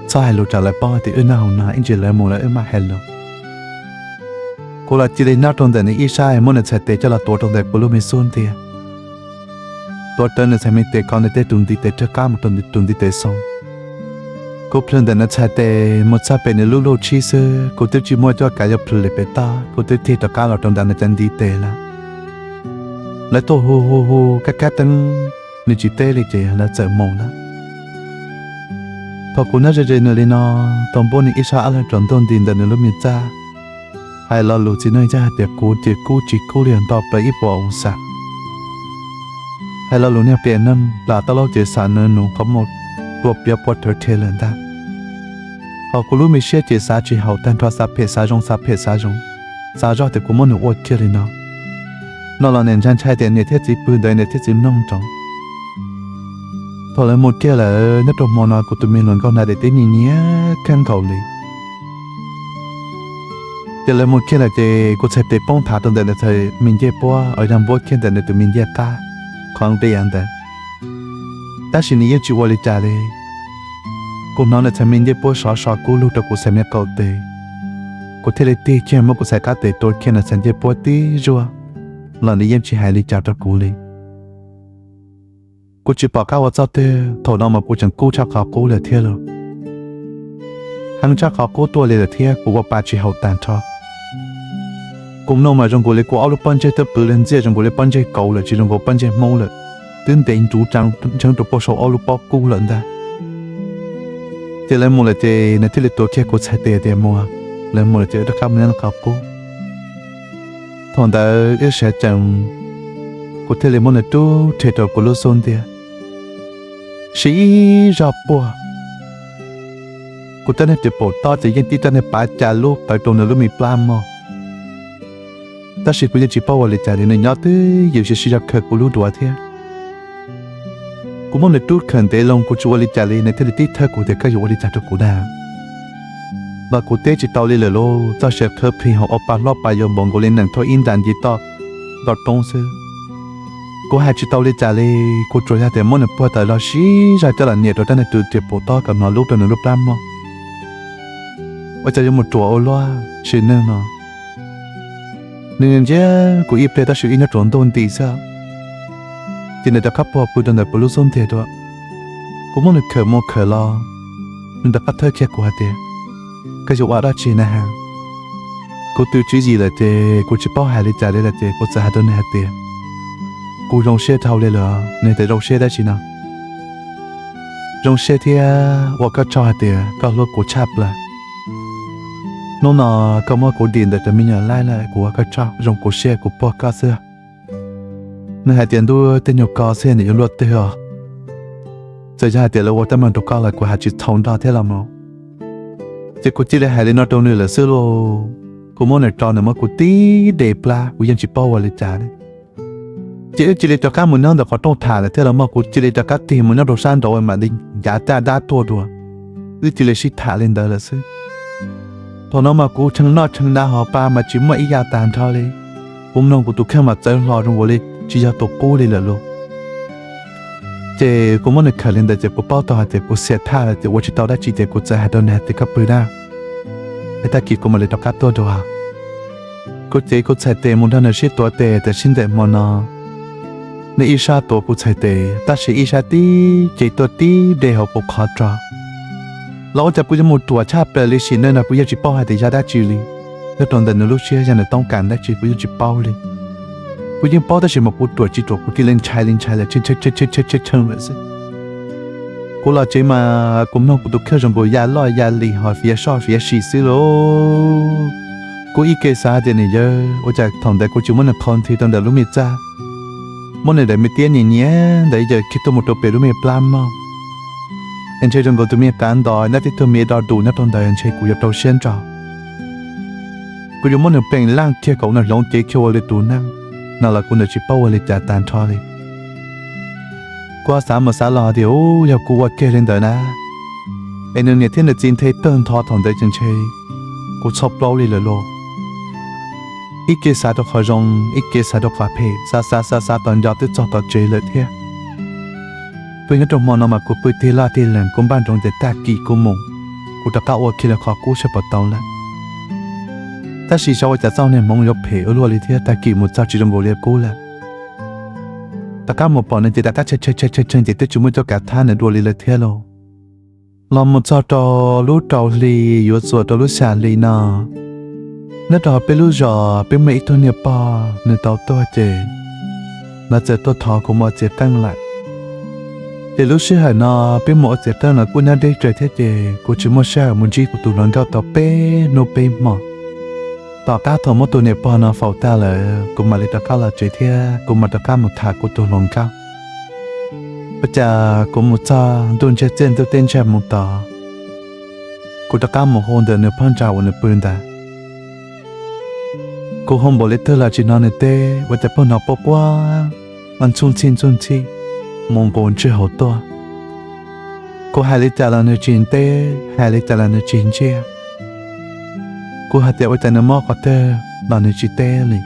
txhob hais lus rau lawv paub tias wb nyob hauv no, ib ntsis lawv mus lawm wb mam hais lus. Kuv los cia li nyob rau ntawm nws ib sab muab nws txhais tes coj los tuav rau ntawm kuv lub me xub ntiag. Tuav rawv nws txhais me tes, kov nws tej tus ntiv tes rag qab mus rau tus ntiv tes xoo. Kuv plhws ntawm nws txhais tes mus txog pem nws lub luj tshib xwb, kuv twb tsis muaj cuab kav yuav plhws li pem toj, kuv twb tig rov qab los rau ntawm nws cov ntiv tes lawm. Lawv tuaj hu hu hu kab kab teeb, nws tsis teb li ces lawv txawm mus lawm. Thaum kuv nyob ze ze nws li no, tau npuab nws ib sab ob leeg tsaus ntuj nti ntawm nws lub me txaj, hais lo lus txiv neej yog hais tias kuv ces kub tsis kub li nto plaws ib puas oo xas. Hais lo lus niag pliam neeg plam tau laub ces xav nws nus qhov muag tua piav puag rhawv rhe lawm ntag. Hos kuv lub me siab ces xav tsis haum tag nrho, xav phem xav zoo, xav phem xav zoo, xav zoj tias kuv muab nws ua kiag li no. No los nim ntshai ntshai tias niam thiab txiv pw ntawd niam thiab txiv mloog nrov. Thaum lawv mus kiag lawm nyob rau hmo no kuv tus me hluas nkauj hnav daim teb nyiam nyiam kawg nkaus li. Ces lawv mus kiag lawm ces kuv txhais tes poob thav rau ntawm nws txhais me ncej puab uas yog npuab kiag ntawm nws tus me ncej qab qhov nqia ntawd. Tab sis nws yeej tsis ua li cas li. Kuv hnov nws txhais me ncej puab sov so kub lug rau kuv txhais me qau tes. Kuv thiaj li tig kiag muab kuv txhais qab tes tua kiag nws txhais ncej puab tib zuag, los nws yeej tsis hais li cas rau kuv li. Kuv tsis pom qab ua txoj twg, thaum no mas kuv tseem kub tshaj qhov qub lawm thiab lauj. Heev tshaj qhov qub tuaj li lawm thiab kuv ua pa tsis haum tag nrho. Kuv mloog mas zoo nkaus li kuv ob lub pob ntseg twb pw li ntxiaj zoo nkaus li pob ntseg kauv lawm, tsis zoo nkaus pob ntseg Hmoob lawm, twb ntev nruv tsa ntsheeb rau puag saum ob lub pob kub lawm ntag. Ces lawv mus lawm ces nws thiaj li tuav kiag kuv txhais tes tias mus, lawv mus lawm ces wb rov qab mus nyob qhov qub. Thaum ntawd wb sawv tsees, kuv thiaj li muab nws rub rhe rau kuv lub xub ntiag, siv ib zog puag. Kuv rab niag riam pum tob ces yeej tib rab niag pav cas lub qawv rau nws lub me plab mog. Tab sis kuv yeej tsis paub ua li cas li, nws nyob twj ywm siv zog khawm kuv lub duav thiab. Kuv muab nws rub khawm ntev loo kuv tsis ua li cas li, nws thiaj li tib thawb kuv tias koj yuav ua li cas rau kuv na. Los kuv teb tsis tau li lawm lauj, txoj sia khawb plig hauv ua pa hlob pa yau npaum nkaus li nees thauj ib nra nce toj nto roob xwb. Kuv hais tsis tau li cas li, kuv tsuas yog tias muab nws puag tawm los siv zog coj los nias rau rab niag riam pum tob kom hnov lub rau nws lub plab mog. Ua cas yuav mus ruam ua luaj sim neej no. Nws ntsia kuv ib pliag tab sis ib hnub tsaus ntuj nti xwb, ces nws rov qab puag pw rau ntawm kuv lub xub ntiag dua. Kuv muab nws khawm mus khawm los, nws rov qab thawb kiag kuv hais tias, koj yuav ua dab tsi na ha? Kuv tw tswv yim lawm ces kuv tsis paub hais li cas li lawm ces kuv txawm hais rau nws hais tias, kuv zoo siab dhau li lawm. Nws tias zoo siab dab tsi no? Zoo siab thiab ua koj tsaug hais tias koj hlub kuv tshaj plaws. Hnub no koj muab kuv dim ntawm cov me nyuam laib lawm kuv ua koj tsaug, zoo kuv siab kuv puag koj xwb. Nws hais tias ntuj tej nyuag ko xwb nws yuav luaj twg os. Txawm yog hais tias lawv ua teeb meem rau koj los kuv hais tsis txhaum nrog thiab los mas. Ces kuv cia li hais li no rau nws lawm xwb lauj. Kuv muab nws tso nws muab kuv tib de plab kuv yeej tsis paub ua li cas li. Ces wb cia li rov qab mus nyob ntawm qhov rooj tham lawm thiab los mas kuv cia li rov qab tig mus nyob rau sab nraud mam li ncav caj dab tuaj dua. Wb cia li sib tham li ntawd lawm xwb. Thaum no mas kuv tshee noj tshee hnav hos pa mas tsis muaj ib yam tag nrho li. Kuv mloog kuv tus kheej mas txawv hlo zoo nkaus li tsis yog tus qub li lawm lauj. Ces kuv muab nws khawm li ntawd ces kuv paub tau hais tias kuv xiam thaj lawm ces ua tsis tau dab tsi ces kuv txawm hais rau nws hais tias koj pw na, es tag kis kuv mam li rov qab tuaj dua. Kuv cev kuv txhais tes mus nrog nws sib tuav tes tiam sis ntawm hmo no nws ib sab tuav kuv txhais tes tab sis ib sab tib ce tuaj tib de hauv kuv qhov ro. Los ua cas kuv yuav mus ruam tshaj plaws li sim neej no kuv yeej tsis paub hais tias yog dab tsi li. Nyob rau ntawm nws lub siab yog nws toob kas dab tsi kuv yeej tsis paub li. Kuv yeej paub tab sis mas kuv ruam tsis ruam kuv cia li ntshai li ntshai lawm, tshee tshee lawm xwb. Kuv los tsev mas kuv mloog kuv tus kheej zoo nkaus ya loj ya li ho fiav soj fiav sim xwb lauj. Kuv ib ke xav tias nws yawg ua cas thaum ntawd kuv tsis muab nws qhau nthi rau ntawm lub me txaj, muab nws daim me tiab nyiam nyiam ntawd yawm kiag tuaj mus rau pem lub me plab mog. Es ntshe zoo nkaus tus me qav ntos nyob tib tug me do dus nyob rau ntawd ntshe kuv yuav rau siab nrog. Kuv yuav muab nws peem laj kiag kom nws hloov cev kiag ua li tus neeg no los kuv ntawd tsis paub ua li cas tag nrho li. Kuv xav mus xav los tias u yog kuv ua kiag li ntawd na, es nws niam thiab nws txiv nthe tawg ntho thaum ntawd ces ntshe kuv txhob plaub li lawm lauj. Ib ke xav rau qhov zoo, ib ke xav rau qhov phem, xav xav xav xav tom ncov twb txog tom tsev lawm thiab. Pw nyob rau hmo no mas kuv pw tig laj tig lees, kuv npaj nroos tias tag kis kuv mus, kuv rov qab ua kiag li qhov qub saib puas tau lawm. Tab sis xyov ua cas txoj niag hmoov yuav phem ua luaj li thiab, tag kis mus txog tsis zoo nkaus li qub lawm. Rov qab mus pom nws ces rov qab tshee tshee tshee tshee ces twb tsis muaj cuab kav thab nws dua li lawm thiab lauj. Los mus txog rau lub rau hli yuav txuas rau lub xya hli no, nyob rau hauv peb lub zos peb muaj ib tug niam pog nws tau tuag ces lawv txawm tuaj thov kuv mus ua txiv qeej lawm. Ces lub sij hawm no peb mus ua txiv qeej los kuj nyob deb tsawg thiab ces kuv tsis muaj sij hawm mus ntsib kuv tus hluas nkauj tau peb hnub peb hmo. Tom qab thaum muab tus niam pog no faus tag lawm kuv mam li rov qab los tsev thiab kuv mam rov qab mus tham kuv tus hluas nkauj. Ua cas kuv mus txog ntuj ntsiag txiaj ntuj teb ntsiag mus tod, kuv rov qab mus hu ntawm nws phab ntsa uas nws pw ntawd. Kuv hu npaum li twg los tsis hnov nws teb, ua cas pheej hnov quaj quaj ntxhub ntxhib ntxhub ntxhib mus nqus ntswj hauv tuaj. Kuv hais li cas los nws tsis teb, hais li cas los nws tsis ntsia. Kuv hais tias ua cas nws mob qhov twg los nws tsis teb li.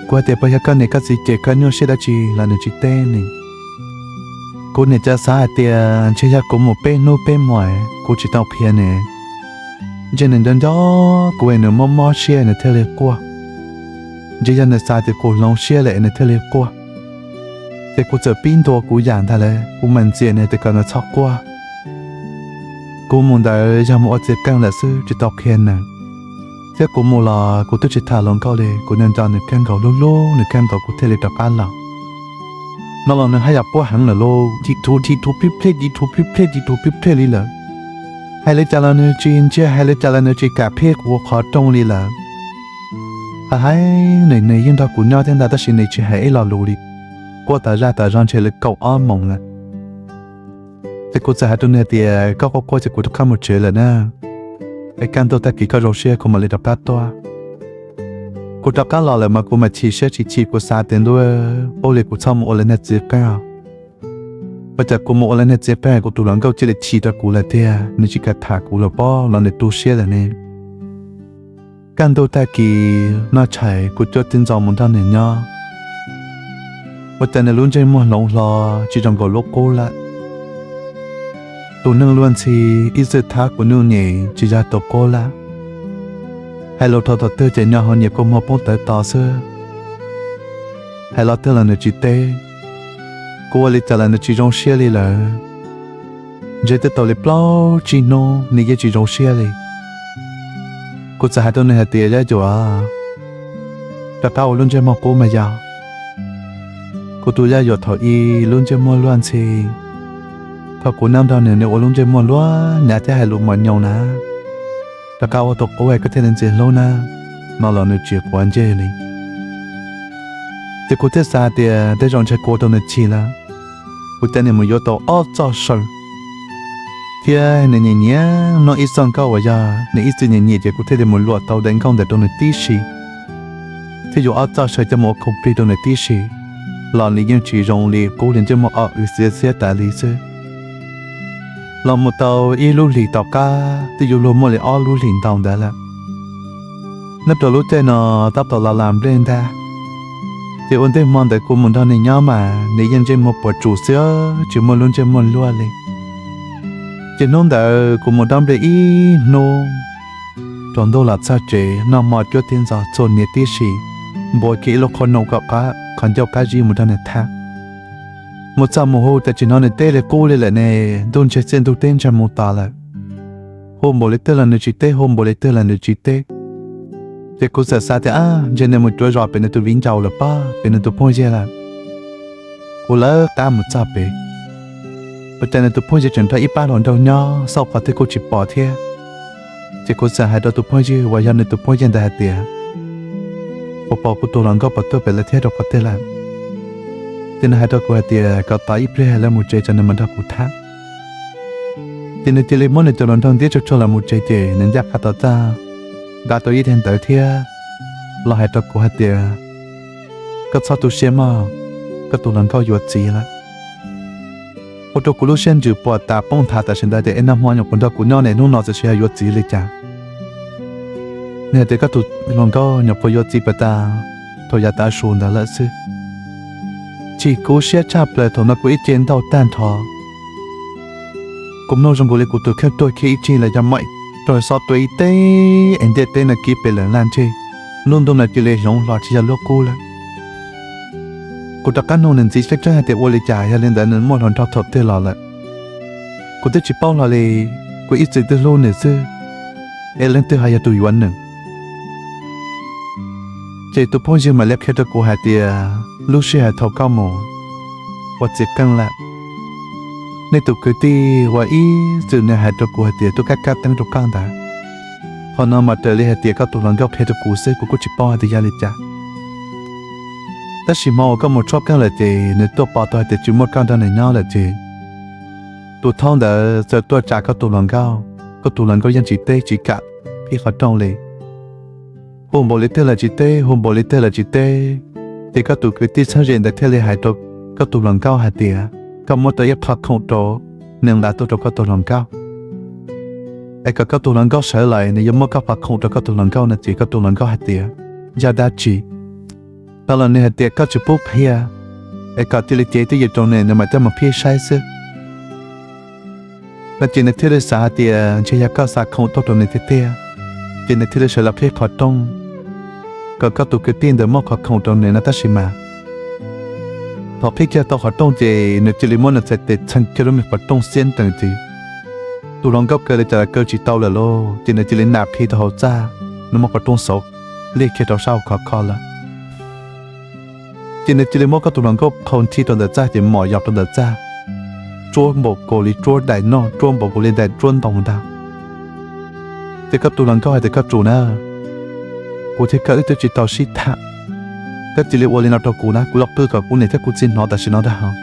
Kuv hais tias puas yog koj niam koj txiv cem koj nyuaj siab dab tsi los nws tsis teb li. Kuv niam xav hais tias ntshe yog kuv mus peb hnub peb hmo kuv tsis tau qhia nws, ntshe nws nco nco kuv es nws mob mob siab nws thiaj li quaj. Ntshe yog nws xav tias kuv hloov siab lawm es nws thiaj li quaj. Ces kuv txawm pib ntuas kuv yam ntag lawm, kuv mam ntxias nws tias kom nws txhob quaj. Kuv mus ntawd yog mus ua txiv qeej lawm xwb tsis tau qhia nws, thiab kuv mus los kuv twb tsis tham hluas nkauj li, kuv nco nco nws kawg nkaus, hlub hlub nws kawg nkaus kuv thiaj li rov qab los. No los nws haj yam quaj heev lawm lauj, ci thuv ci thuv plij plej ci thuv plij plej ci thuv plij plej li lawm. Hais li cas los nws tsis ntsia, hais li cas los nws tsis kam qhib kuv qhov rooj li lawm. Hais hais nws, nws yeej nrog kuv nyob thiab ntag tab sis nws tsis hais ib lo lus li. Quaj tas zaj tas zog ntshe li kaum ob moos lawm. Ces kuv txawm hais rau nws tias koj quaj quaj ces kuv rov qab mus tsev lawm na, es kaj ntug tag kis koj zoo siab kuv mam li rov qab tuaj. Kuv rov qab los lawm mas kuv mam chim siab tsis chim, kuv xav tias ntuj, ua li kuv txhob mus ua lawv niag txiv qeej. Ua cas kuv mus ua lawv niag txiv qeej kuv tus hluas nkauj cia li chim rau kuv lawm tiag, nws tsis kam tham kuv lawm pob los nws tu siab lawm ne. Kaj ntug tag kis noj tshais kuv cuab tib ntxov mus nrog nws nyob. Ua cas nws lub ntsej muag hloov hlo tsis zoo nkaus lub qub lawm. Tus neeg luag ntxhi ib txwm thab kuv nyuj nyem tsis yog tus qub lawm. Hais lus dhau thaum twg ces nyo hauv nyias kua muag poob tawv to xwb. Hais lo twg los nws tsis teb. Kuv ua li cas los nws tsis zoo siab li lawm. Ntshe twb tau li plaub tsib hnub nws yeej tsis zoo siab li. Kuv txawm hais rau nws hais tias yaj yuam, rov qab ua lub ntsej muag qub mas yog. Kuv tus yaj yuam thaum ub lub ntsej muag luag ntxhi, thaum kuv nyob nrog nws nws ua lub ntsej muag luag nyav thiab hais lus mos nyoos na. Rov qab ua tus qub es koj thiaj li ntxim hlub na. No los nws tsis quav ntsej li. Ces kuv thiaj xav tias tej zaum ntshe kuv ua rau nws chim lawm. Kuv coj nws mus yuav tau ob txoj saw, thiab nws nyiam nyiam mloog ib txoj nkauj uas yog nws ib txwm nyiam nyiam ces kuv thiaj li mus luam tau daim nkauj ntawd rau nws tib si, thiab yuav ob txoj saw coj mus ua khoom plig rau nws tib si, los nws yeej tsis zoo li qub li, ntsej muag o w xiav xiab tas li xwb. Los mus tau ib lub hlis tom qab twb yuav luag muaj li ob lub hlis ntau ntawd lawm. Nyob rau lub caij no tab tom los las nplej ntag, ces ua ntej hmo ntawd kuv mus nrog nws nyob mas nws yeej ntsej muag puas tsuaj xwb tsis muaj lub ntsej muag luag li. Ces hnub ntawd kuv mus dob nplej ib hnub, tsaus ntuj los txog tsev noj hmo cuab tib ntxov txhua niam tib si, npuav kiag ib lub qhov noom kom qab qhov ncauj qab zib mus nrog nws tham. Mus txog mus hu cas tsis hnov nws teb li qub li lawm ne, ntuj ntseg txiaj ntuj teb ntseg mus tos lawm. Hu npaum li twg los nws tsis teb, hu npaum li twg los nws tsis teb. Ces kuv txawm xav tias ab ntshe nws mus cuav zos pem nws tus viv ncaus lawm pob, pem nws tus phooj ywg lawm. Kuv lawv qab mus txog pem, ua cas nws tus phooj ywg tseem nrog ib pab hluas nraug nyob xauj qhov twg kuj tsis pom thiab. Ces kuv txawm hais rau tus phooj ywg uas yog nws tus phooj ywg ntawd hais tias, puas pom kuv tus hluas nkauj puas tuaj pem lawv thiab rau qhov twg lawm? Ces nws hais rau kuv hais tias kom tos ib pliag lawv mus tsev tso nws mam nrog kuv tham. Ces nws cia li muab nws cov hluas nraug ntiab tsuag tsuag los mus tsev ces nws ncaj qha tom txaj, nqa tau ib daim ntawv thiab los hais rau kuv hais tias, koj txhob tu siab mog, koj tus hluas nkauj yuav txiv lawm. Ua rau kuv lub siab ntsws puas tas poob nthav tam sim ntawd tias es nag hmo nyuam qhuav nrog kuv nyob ne, hnub no txawm sis yog yuav txiv li cas? Nws hais tias koj tus hluas nkauj nyuam qhuav yuav txiv pas tas thaum yav tav su ntawd lawm xwb. Chim kuv siab tshaj plaws thaum no kuv ib ce ntaug tag nrho. Kuv mloog zoo nkaus li kuv tus kheej tuag kiag ib tsig lawm, yog mam rau xob tua ib teg es ntiaj teb no kiv pes lawm laj ntseg, lub ntuj no cia li hloov hlo tsis yog lub qub lawm. Kuv rov qab nug nws ntxiv tseeb tseeb hais tias ua li cas, yog li ntawd nws muaj hluas nraug thaum twg los lawm. Kuv twb tsis paub hlo li, kuv ib txwm twb hlub nws xwb, es leej twg ho yog tus yuav nws? Ces tus phooj ywg mam li qhia rau kuv hais tias lub sij hawm thaum koj mus ua txiv qeej lawm, nej tus kwv tij uas ib txwm nws hais rau kuv hais tias tuaj kab kab teeb rau koj ntawd, qhov no mas raws li hais tias koj tus hluas nkauj qhia rau kuv xwb, kuv kuj tsis paub hais tias yog li cas. Tab sis hmo uas koj mus tshuab qeej lawm ces nws tuaj pom tau hais tias tsis muaj koj nrog nws nyob lawm ces tus thaub ntawd txawm tuaj tsa koj tus hluas nkauj, koj tus hluas nkauj yeej tsis teb tsis kam qhib qhov rooj li. Hu npaum li twg los tsis teb, hu npaum li twg los tsis teb. Ces koj tus kwv tij txheeb ze ntawd thiaj li hais rau koj tus hluas nkauj hais tias koj muab tau ib qho khoom rau nws nqa tuaj rau koj tus hluas nkauj, es kom koj tus hluas nkauj sawv lawm nws yuav muab koj qhov khoom rau koj tus hluas nkauj no. Ces koj tus hluas nkauj hais tias yog dab tsi? Tau los nws hais tias koj tsis pub qhia, es kom cia li cev twj ywm rau nws, nws mam coj mus qhib saib xwb. No ces nws thiaj li xav hais tias ntshe yog koj xa khoom tuaj rau nws tiag tiag, ces nws thiaj li sawv los qhib qhov rooj kom koj tus kwv tij ntawd muab qhov khoom rau nws no. Tab sis mas thaum qhib kiag tau qhov rooj ces nws cia li muab nws txhais tes txheem kiag lub me qhov rooj xiab ntees ces tus hluas nkauj kaw li cas los kaw tsis tau lawm lauj. Ces nws cia li nam qhi rau hauv txaj, nws muab qhov rooj xauv liaj kiag rau sab hauv khov kho lawm. Ces nws cia li muab koj tus hluas nkauj qhau nthi rau ntawm txaj ces mom yos rau ntawm txaj, tsuab npaum nkaus li tsuab daim no, tsuab npaum nkaus li daim tsuab ntoo ntag. Ces koj tus hluas nkauj hais tias koj tsum na, kuv thiab koj wb twb tsis tau sib tham, koj cia li ua li no rau kuv na, kuv los pw kom kuv niam thiab kuv txiv hnov tam sim no ntag hos.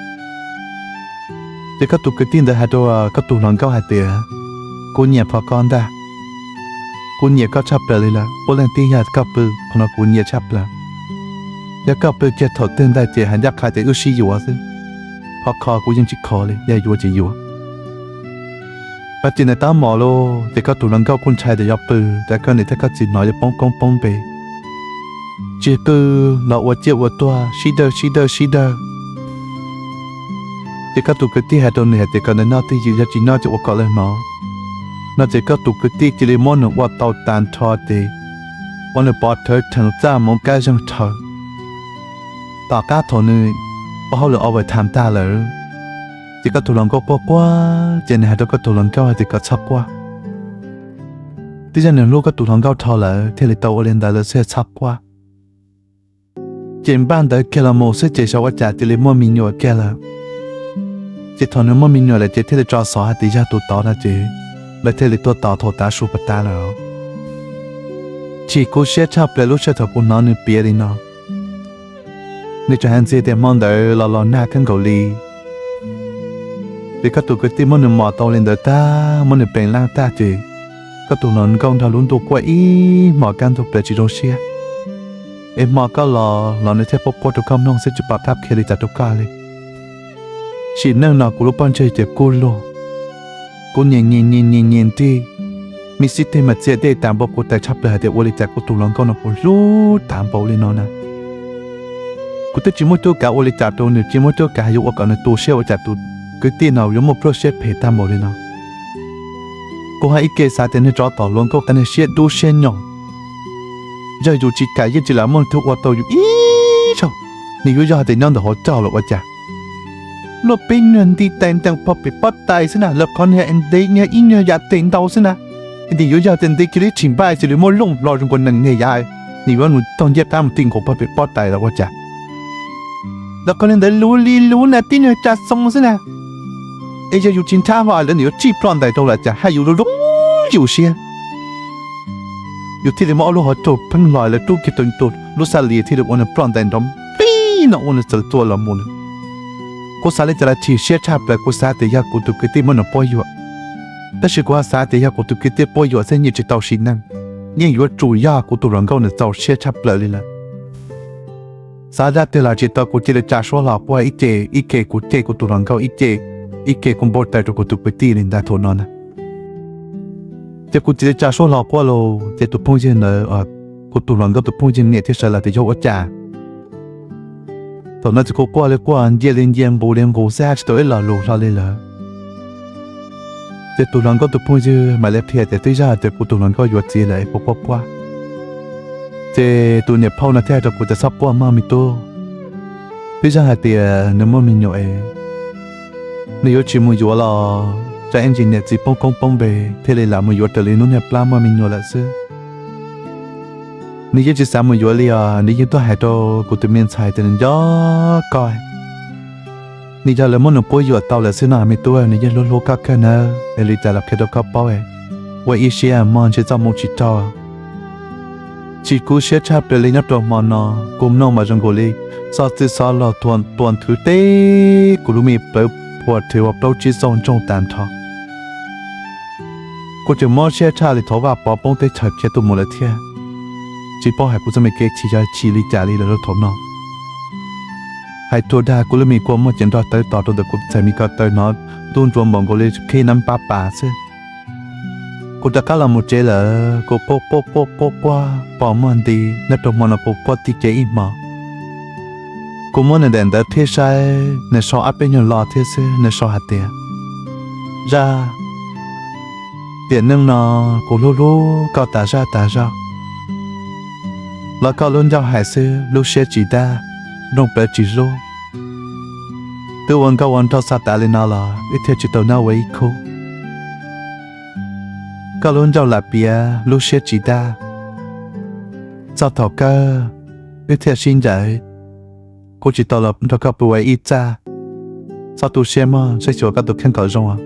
Ces koj tus kwv tij ntawd hais rau koj tus hluas nkauj hais tias kuv nyiam qhov ko ntag, kuv nyiam koj tshaj plaws li lawm, puav leej tib yog koj pw qhov no kuv nyiam tshaj plaws. Yog koj pw kiag thaum twg ntag ces hais ncaj qha tias wb sib yuav xwb, qhov kho kuv yeej tsis kho li, yog yuav ces yuav. Pas ces nws tab mos lauj, ces koj tus hluas nkauj kuj ntshai tias yuav pw, cas koj niam thiab koj txiv hnov yuav poob koob poob npe. Tsis pw los ua ciaj ua tuag sib dawj sib dawj sib dawj. Ces koj tus kwv tij hais rau nws hais tias kom nws noj twj ywm, yog tsis noj ces ua kom lawv hnov. No ces koj tus kwv tij cia li muab nws ua tau tag nrho ces ua nws pov rhawv rhees txaj mus kab zeeg rhawv. Tom qab thaum nws ua hauj lwm overtime tag lawm, ces koj tus hluas nkauj quaj quaj, ces nws hais rau koj tus hluas nkauj hais tias kom txhob quaj, twb yog nws hlub koj tus hluas nkauj dhau lawm thiaj li tau ua li ntawd lawm xwb, txhob quaj. Ces npaj ntawd kiag los mus xwb ces xyov ua cas cia li muaj me nyuam kiag lawm. Ces thaum nws muaj me nyuam lawm ces thiaj li tso xov hais tias yog tus tod no ces lawv thiaj li tuaj tos thaum tav su pas tas lawm. Chim kuv siab tshaj plaws lub sij hawm thaum kuv hnov nws piav li no. Nws tseem hais ntxiv tias hmo ntawd los los nag kawg nkaus li. Ces koj tus kwv tij muab nws mos tau li ntawd tag, muab nws peem laj tag ces koj tus hluas nkauj nrog lub ntuj quaj ib hmos kaj ntug plaws tsis zoo siab. Es hmo koj los los nws thiaj quaj quaj rau koj mloog xwb, tsis pom qab qhia li cas rau koj li. Sim neej no kuv lub pob ntseg ces kub lug, kuv nyias nyias nyias nyias nyias nrig, me xib teg mas txias dej tas npaum, kuv txhais tshaj plaws hais tias ua li cas kuv tus hluas nkauj no kuv hlub tas npaum li no na. Kuv twb tsis muaj cuab kav ua li cas rau nws, tsis muaj cuab kav yuav ua kom nws tu siab, ua cas tus kwv tij no yuav muaj pluaj siab phem tag npaum li no. Kuv ho ib ke xav tias niag tsov tom hluas nkauj qhov niag siab dub siab nyoos, yog yus tsis kam yeej tsis lam muaj leej twg ua tau yus ib zaug. Nws yuav yog hais tias nyob ntawm hauv caug los ua cas, luaj peb nyuag nti tais ntees pog pem pob tais xwb na, lawv qhov niag ntev niag ib nyuag yam tes ntau xwb na. Nws yuav yog tias ntev kiag li tshis npaj xws li muab looj hlo zoo nkaus nees niag yav, nws yuav mus taug ncaj qab mus ti nkaus pog pem pob tais los ua cas. Lawv qhov niag ntawd luv li luv na tib nyuag tsa xoo xwb na. Es yog yus tsis nrhab hlo lawv nws yuav tsij ploj ntais rau los cas, haj yus zoo zoo yus siab. Yus thiaj li muab ob lub hauv caug pheej hlo lawv rub kiag rau lub xab lis thiaj li ua nws ploj ntais nrov nplij no ua nws txawm tua los mus na. Kuv xav li cas los chim siab tshaj plaws, kuv xav tias yog kuv tus kwv tij muab nws puab yuam, tab sis kuv ho xav tias yog kuv tus kwv tij puab yuam xwb yeej tsis tau sim neej, yeej yuav tsum yog kuv tus hluas nkauj nws txaus siab tshaj plaws li lawm. Xav zaj twg los tsis tau, kuv cia li tsa suab hlo puag ib ce, ib ke kuv cem kuv tus hluas nkauj ib ce, ib ke kuv npau taws rau kuv tus kwv tij li ntawd thaum no na. Ces kuv cia li tsa suab hlo quaj los ces tus phooj ywg ntawd, kuv tus hluas nkauj tus phooj ywg niam thiaj sawv los tias yog ua cas. Thaum no ces kuv quaj li quaj, ncia li ncia, nqus li nqus xwb, hais tsis tau ib lo lus hlo li lawm. Ces tus hluas nkauj tus phooj ywg mam li qhia tias twb yog hais tias kuv tus hluas nkauj yuav txiv lawm es kuv quaj quaj. Ces tus niam phauj no thiaj hais rau kuv tias txhob quaj mog me tub, twb yog hais tias nws muaj me nyuam es nws yuav tsis mus yuav los tsam ib ntsis niam txiv poob koob poob npe thiaj li lam mus yuav raws li hnub niag plab muaj me nyuam lawm xwb. Nws yeej tsis xav mus yuav li os, nws yeej tuaj hais rau kuv tus me ntxhais tias nws nco koj. Nws yog lawv muab nws quab yuam tau lawm xwb no me tub, nws yeej hlub hlub koj kawg nawb, es li cas los qhia rau koj paub, ua ib siab mog, ntshe txoj hmoo tsis raug. Tsis kub siab tshaj plaws li nyob rau hmo no, kuv mloog mas zoo nkaus li txoj txwj xob los tua nthwv teb kuv lub me plawv phuam rhwv ua plaub tsib xyoos ntsoog tag nrho. Kuv tseem mob siab tshaj li thov Vaj Pov poob teb chaws khiav tuaj mus lawm thiab. Tsis paub hais kuv txoj me kev chim yog chim li cas li lawm rau thaum no. Hais rau dag kuv lub me kua muag ces nrog tawv tos rau ntawm kuv txhais me ko taw hnov ntuj ntsuav npaum nkaus li qhib nab pab pas xwb. Kuv rov qab los mus tsev lawm, kuv quaj quaj quaj quaj quaj pos muag nti, nyob rau hmo no kuv quaj tib ce ib hmo. Kuv muab nws daim ntawv qhib saib, nws sau ob peb nyuag lo thiab xwb, nws sau hais tias, Zaj, tiam neej no kuv hlub hlub koj tas zaj tas zog, los koj lub ncauj hais xwb, lub siab tsis dab, nplooj plawv tsis hlub. Twb ua nkauj ua nraug xa tas li no los wb thiaj tsis tau nyob ua ib khub. Koj lub ncauj lam piav, lub siab tsis dab, txog thaum kawg wb thiaj sib ncaim. Kuv tsis tau los nrog koj pw ua ib txaj, txhob tu siab mog, saib xyuas koj tus kheej kom zoo.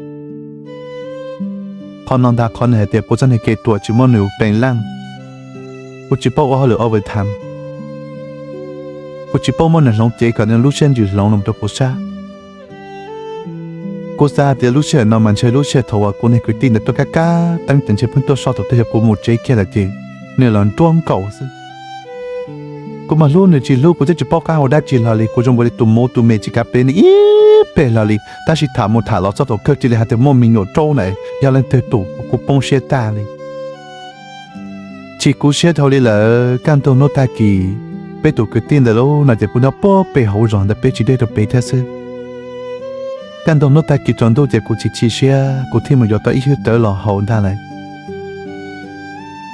Qhov no ntag qhov nws hais tias kuv txoj niag kev ruam tsis muab nws pees leej. Kuv tsis paub ua hauj lwm overtime. Kuv tsis paub muab nws hloov cev kom nws lub siab ntsws hloov los rau kuv sab. Kuv xav hais tias lub sij hawm no mas ntshe lub sij hawm thaum uas kuv niag kwv tij ntawd tuaj kab kab teeb ces ntshe pheej tuaj so thaum twg yog kuv mus tsev kiag lawm ces nws los nruab nkaus xwb. Kuv mas hlub nws tsis hlub, kuv twb tsis paub qab hau dab tsi hlo li, kuv zoo nkaus li tus muv tus me tsis kav plev nws ib pliag hlo li, tab sis tham mus tham los txog thaum kawg cia li hais tias muaj me nyuam raub na, yog leej twg tus, kuv poob siab tag li. Chim kub siab dhau li lawm, kaj ntug hnub tag kis, peb tus kwv tij ntawd lub no ces kuj nyob puag pem hauv zos ntawd, peb tsis deb rau pem thiab xwb. Kaj ntug hnub tag kis tsaus ntuj ces kuv chim chim siab, kuv thiaj mus yuav tau ib hwj rawv los haus ntag lawm.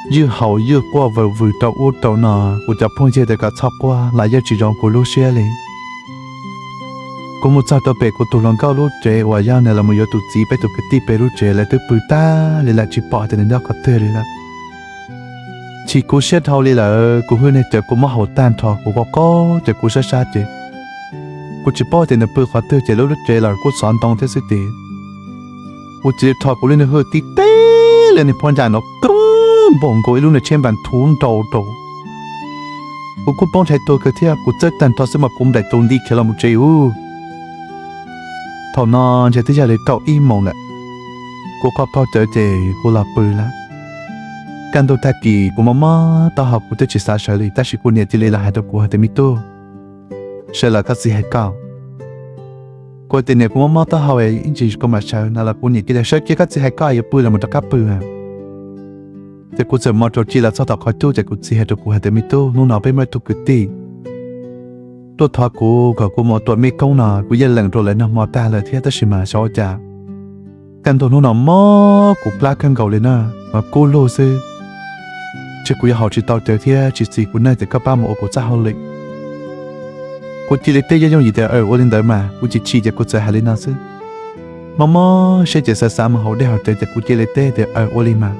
Ywj haus ywj quaj vwm vwm rau ub rau no, kuv cov phooj ywg tias kom txhob quaj los yeej tsis zoo kuv lub siab li. Kuv mus txog rau pem kuv tus hluas nkauj lub tsev uas yog nws los mus yuav tus txiv peb tus kwv tij pem lub tsev, lawv twb pw tag li lawm, tsis pom tias nws nyob qhov twg li lawm. Chim kub siab dhau li lawm, kuv hwj niag cawv kuv muab haus tag nrho, kuv quaj quaj ces kuv sab sab ces kuv tsis paub tias nws pw qhov twg ces lub lub tsev los kuj xov ntoo thiab xwb ces kuv cia li rho kuv lub niag hwj tib teb li niag phab ntsa no kub npaum nkaus ib lub niag tsheb npas thuv nrau rau. Kuv kuj poob ntshai tuag kawg thiab, kuv txawb tag nrho xwb mas kuv nplaim tus nti khiav los mus tsev ub. Thaum no ntshe twb yog li kaum ib moos lawm, kuv qaug qaug cawv ces kuv los pw lawm. Kaj ntug tag kis kuv mob mob taub hau kuv twb tsis xav sawv li, tab sis kuv niam cia li los hais rau kuv hais tias, Me tub, sawv los koj txiv hais koj. Kuv tias, Niam, kuv mob mob taub hau, ib ntsis kuv mam sawv. No los kuv niam cia li, Sawv kiag koj txiv hais koj, yuav pw los mus rov qab pw. Ces kuv txawm mus rau txij los txog tom qhov cub ces kuv txiv hais rau kuv hais tias, Me tub, hnub no peb muaj ib tug kwv tij tuaj thov kuv kom kuv mus tua mej koob no, kuv yeej lees rau lawv nag hmo tag lawm thiab, tab sis mas xyov ua cas kaj ntug hnub no mob kuv plab kawg nkaus li na, mas kub lug xwb. Ntshe kuv yuav haus tsis tau cawv thiab tsis txi kuv neej, ces koj pab mus ua kuv txoj hauj lwm. Kuv cia li teb yooj yooj yim tias, Aws, ua li ntawd mas. Kuv chim chim ces kuv txawm hais li no xwb. Mob mob siab ces xav xav mus haus dej haus cawv ces kuv cia li teb tias, Aws, ua li mas.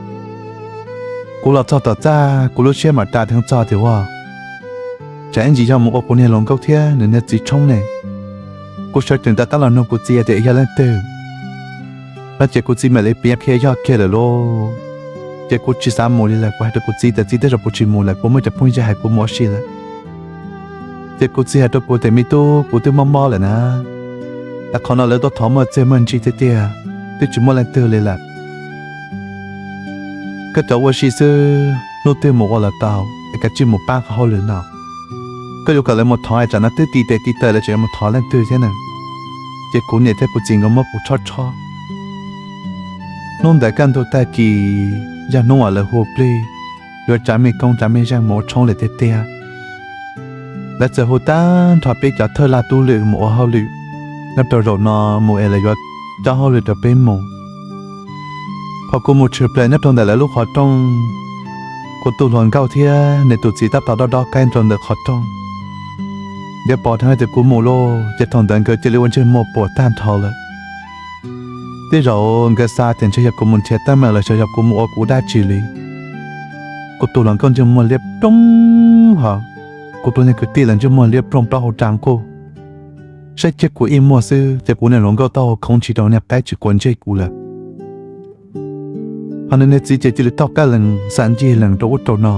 Kuv los txog tom txaj kuv lub siab mam ras dheev txog tias, Ua, tsam ib ntsis yog mus ua kuv niag hluas nkauj thiab nws niag txiv tshoob ne. Kuv sawv tsees rov qab los nug kuv txiv tias yog leej twg no ces kuv txiv mam li piav qhia yog kiag lawm lauj. Ces kuv tsis xav mus li lawm, kuv hais rau kuv txiv tias, Txiv, tej zaum kuv tsis mus lawm, kuv muaj cov phooj ywg hais kuv mus ua si lawm. Ces kuv txiv hais rau kuv tias, Me tub, kuv twb mob mob lawm na, qhov no lawv tuaj thov muaj txiaj muaj ntsig tiag tiag, twb tsis muaj leej twg li lawm. Koj rov ua si xwb, hnub twg mus ua los tau, es kav tsij mus pab qhov hauj lwm no. Koj yuav kom lawv mus thov, tsam no twb ti tes ti taw lawv tseem yuav mus thov leej twg thiab na. Ces kuv niam thiab kuv txiv nkawd muab kuv tshob tshob. Hnub ntawd kaj ntug tag kis, zaj hnub uas lawv hu plig yuav tsav me koob tsav me zeej mus ua tshoob lawm tiag tiag. Lawv txawm hu tag nrho peb cov thawj laj tub lwm mus ua hauj lwm nyob rau zaum no mus es lawv yuav cob hauj lwm rau peb mus. Thaum kuv mus tshwm plaws nyob rau ntawm lawv lub qhov rooj, kuv tus hluas nkauj thiab nws tus txiv tab tom dob dob qaib rau ntawm qhov rooj. Nkawd pom dheev tias kuv mus lawm ces thaum ntawd nkawd cia li ua ntsej muag puas tag nrho lawm. Tej zaum nkawd xav tias ntshe yog kuv mus nrhiav teeb meem los sis yog kuv mus ua kuv dab tsi li. Kuv tus hluas nkauj ntsej muag liab ploog hos kuv tus niag kwv tij los ntsej muag liab ploog plaub hau ras nquj. Saib kiag kuv ib muag xwb ces kuv niag hluas nkauj taub hau khoov ntshis rau niag qaib tsis quav ntsej kuv lawm. Hos nws niag txiv ces cia li taug qab lees xam ncig lees rau ub rau no.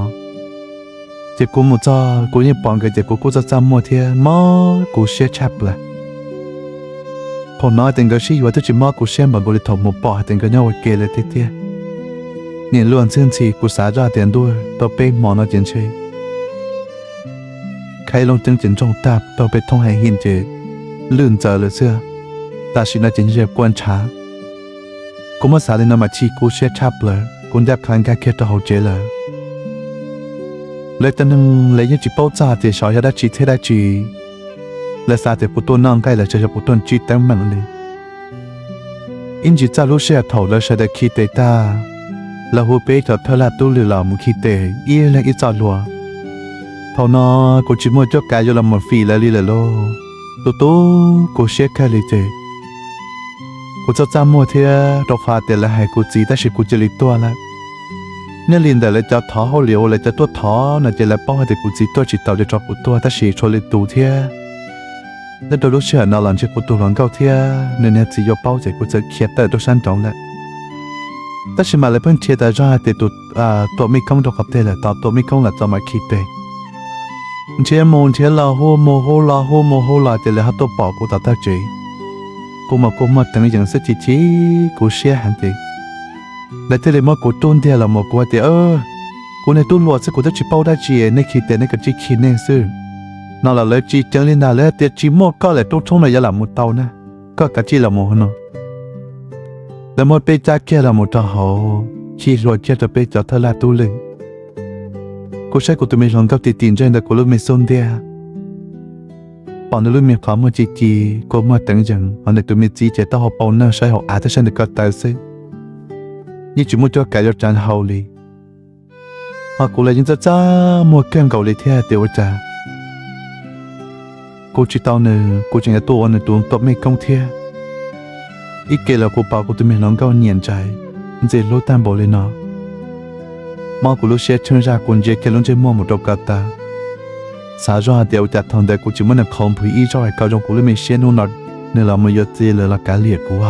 Ces kuv mus txog kuv yeej pom nkawd ces kuv kuj txaj txaj muag thiab mob kuv siab tshaj plaws. Thaum hnov tias nkawd sib yuav twb tsis mob kuv siab npaum nkaus li thaum mus pom hais tias nkawd nyob ua ke lawm tiag tiag. Nim luag ntxhi ntxhi kuv xav zoj hais tias ntuj tau peb hmo no ces ntshe khaib loob ceeb ces ntsoog tag taug peb thoob heev him ces lwj ntxaws lawm xwb. Tam sim no ces ntshe kua ntshav. Kuv muab xav li no mas chim kuv siab tshaj plaws, kuv ncaj qha nkag kiag rau hauv tsev lawm. Lawv cov neeg lawv yeej tsis paub txog tias xyov yog dab tsi thiab dab tsi. Lawv xav tias kuv tuaj noj nqaij los sis yog kuv tuaj ntsib teeb meem li. Ib ntsis txaj lub sij hawm thaum lawv sawv daws khi tes tag, lawv hu peb cov thawj laj tub lwm los mus khi tes ib leeg ib txoj hlua. Thaum no kuv tsis muaj cuab kav yuav los mus fim lawv li lawm lauj. Tus tub kuv siab kawg li ces kuv txaj txaj muag thiab rau qhov tias lawv hais kuv txiv tab sis kuv cia li tuaj lawm. Nyob li ntawm lawv cov thov hauj lwm uas lawv cov tuaj thov no ces lawv paub hais tias kuv txiv tuaj tsis tau ces tso kuv tuaj tab sis tshuav lwm tus thiab. Nyob rau lub sij hawm no los ntshe kuv tus hluas nkauj thiab nws niag txiv yuav paub ces kuv txawm khiav tawm rau sab nraud lawm. Tab sis mas lawv pheej nrhiav tas zog hais tias tus tuam mej koob rau qhov twg lawm, tus tuam mej koob los txog mas khi tes. Nrhiav mus nrhiav los hu mus hu los hu mus hu los ces lawv ho tuaj pom kuv tom tag tsev. Kuv mas kua muag teev yees xwb chim chim kuv siab heev ces lawv thiaj li muab kuv rub ntiag los mus kuv hais tias, kuv niag tub hluas xwb kuv twb tsis paub dab tsi, nej khi tes nej kav tsij khi nej xwb. No los lawv tsis ceev li ntag, lawv tias tsis muaj koj lawm, roob tshoob no yuav lam mus tau na, koj kav tsij los mus no. Lawv muab peb cab kiag los mus rau hauv, khi hlua kiag rau peb cov thawj laj tub lwm. Kuv saib kuv tus me hluas nkauj tim tim ntsej ntawm kuv lub me xub ntiag, pom nws lub me qhov muag ci ci, kua muag teev yees, hos nws tus me txiv ces taub hau pau nawj saib hauv av thiab saib ntawm ko taw xwb, yeej tsis muaj cuab kav yuav tsa hau li. Hos kuv los yeej txaj txaj muag kawg nkaus li thiab tias ua cas kuv tsis tau nws kuv tseem yuav tuaj ua nws tus tuam mej koob thiab. Ib ke los kuv pom kuv tus me hluas nkauj nyiam ntsais ntxim hlub tag npaum li no. Mob kuv lub siab tsheej zaj kuv ntsia kiag lub ntsej muag mus rau ko taw, xav zoj hais tias ua cas thaum ntawd kuv tsis muab nws qhauv nphwv ib zaug es kom zoo kuv lub me siab hnub no nws los mus yuav txiv lawm los kav liam kuv.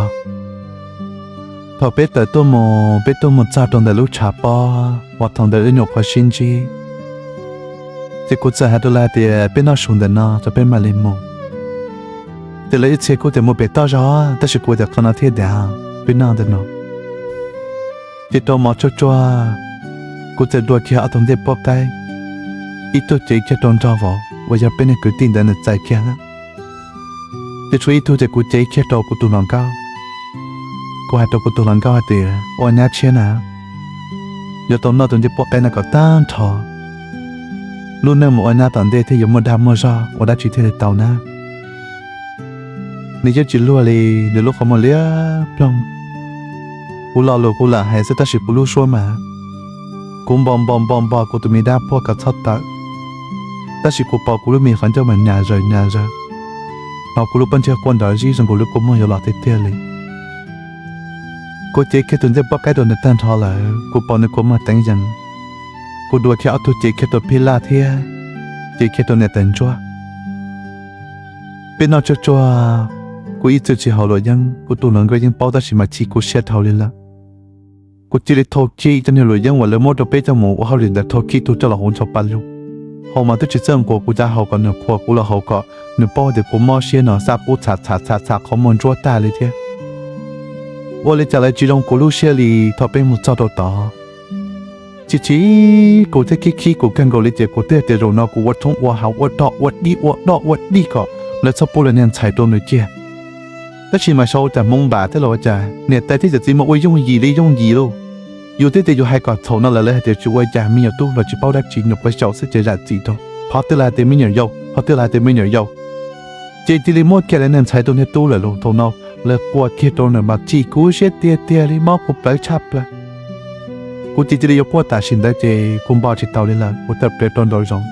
Thaum peb tawm tuaj mus, peb tuaj mus txog rau ntawm lub tshav pob uas thaum ntawd wb nyuam qhuav sib ntsib, ces kuv txawm hais rau lawv hais tias peb noj su ntawm no tso peb mam li mus. Ces lawv ib txhia kuj tias mus pem toj zog, tab sis kuv tias qhov no thiaj dav, peb noj ntawm no. Ces rau mov tsuag tsuag, kuv txawm dua kiag ob tug ncej puab qaib, ib tug cev kiag rau nraug vauv uas yog peb niag kwv tij ntawd nws txais kiag na. Ces tshuav ib tug ces kuv cev kiag rau kuv tus hluas nkauj. Kuv hais rau kuv tus hluas nkauj hais tias ua nyab tshiab na, yuav tau noj tus ncej puab qaib no kom tag nrho, lub neej mus ua nyab tom ntej thiaj yuav muaj dag muaj zog ua dab tsi thiaj li tau na. Nws yeej tsis luag li, nws lub qhov muag liab ploog. Kuv lo lus kuv lam hais xwb tab sis kuv lub suab mas, kuv npo npo npo npo kuv tus me dab puag kom txhob tawm, tab sis kuv pom kuv lub me qhov ncauj mas nyas zaws nyas zaws, hos kuv lub pob ntseg quaj nrov zib zoo nkaus li kua muag yuav los tiag tiag li. Kuv cev kiag tus ncej puab qaib rau nws tag nrho lawm, kuv pom nws kua muag teev yees. Kuv dua kiag ob tug cev kiag rau phij laj thiab cev kiag rau niam tais ntsuab. Peb noj tsuag tsuag, kuv ib txwm tsis haus luam yeeb, kuv tus hluas nkauj yeej paub tab sis mas chim kuv siab dhau li lawm. Kuv cia li thau kiag ib co niag luam yeeb uas lawv muab rau peb coj mus ua hauj lwm ntawd thau kiag tug coj los hauv ntshav pa lug. Haus mas twb tsis txawj nquas, kuv cav haus kom nws qhuas kuv los haus kom nws paub tias kuv mob siab no, xa qub txhav txhav txhav txhav qhov muag ntsuab tag li thiab. Ua li cas lawv tsis zoo kuv lub siab li. Thaum peb mus txog rau tod, chim chim kuv thiab khib khib kuv kawg nkaus li ces kuv twb tias zaum no kuv ua tshoob ua hav ua dog ua dib ua dog ua dig kom lawv txhob pub lawv niag ntxhais rau nws kiag. Tab sis mas xyov ua cas Hmoob npam thiab los ua cas niam tais thiab yawm txiv mas ua yooj yim li yooj yim lauj. Yus twb tias yus hais kom txhaum no lawm, lawv hais tias tsis ua cas, me nyuam tub los tsis paub dab tsi, nyuam qhuav xyaum xwb ces zam txim rau. Qhov twg los hais tias me nyuam yaus, qhov twg los hais tias me nyuam yaus. Ces cia li muab kiag lawv niag ntxhais rau niag tub lawm los thaum no lawv quaj kiag rau nws mas chim kuv siab tiag tiag li, mob kuv plawv tshaj plaws. Kuv cia cia li yuav quaj tam sim ntawd ces kuv npo tsis tau li lawm, kuv tawm plaws rau nraum zoov,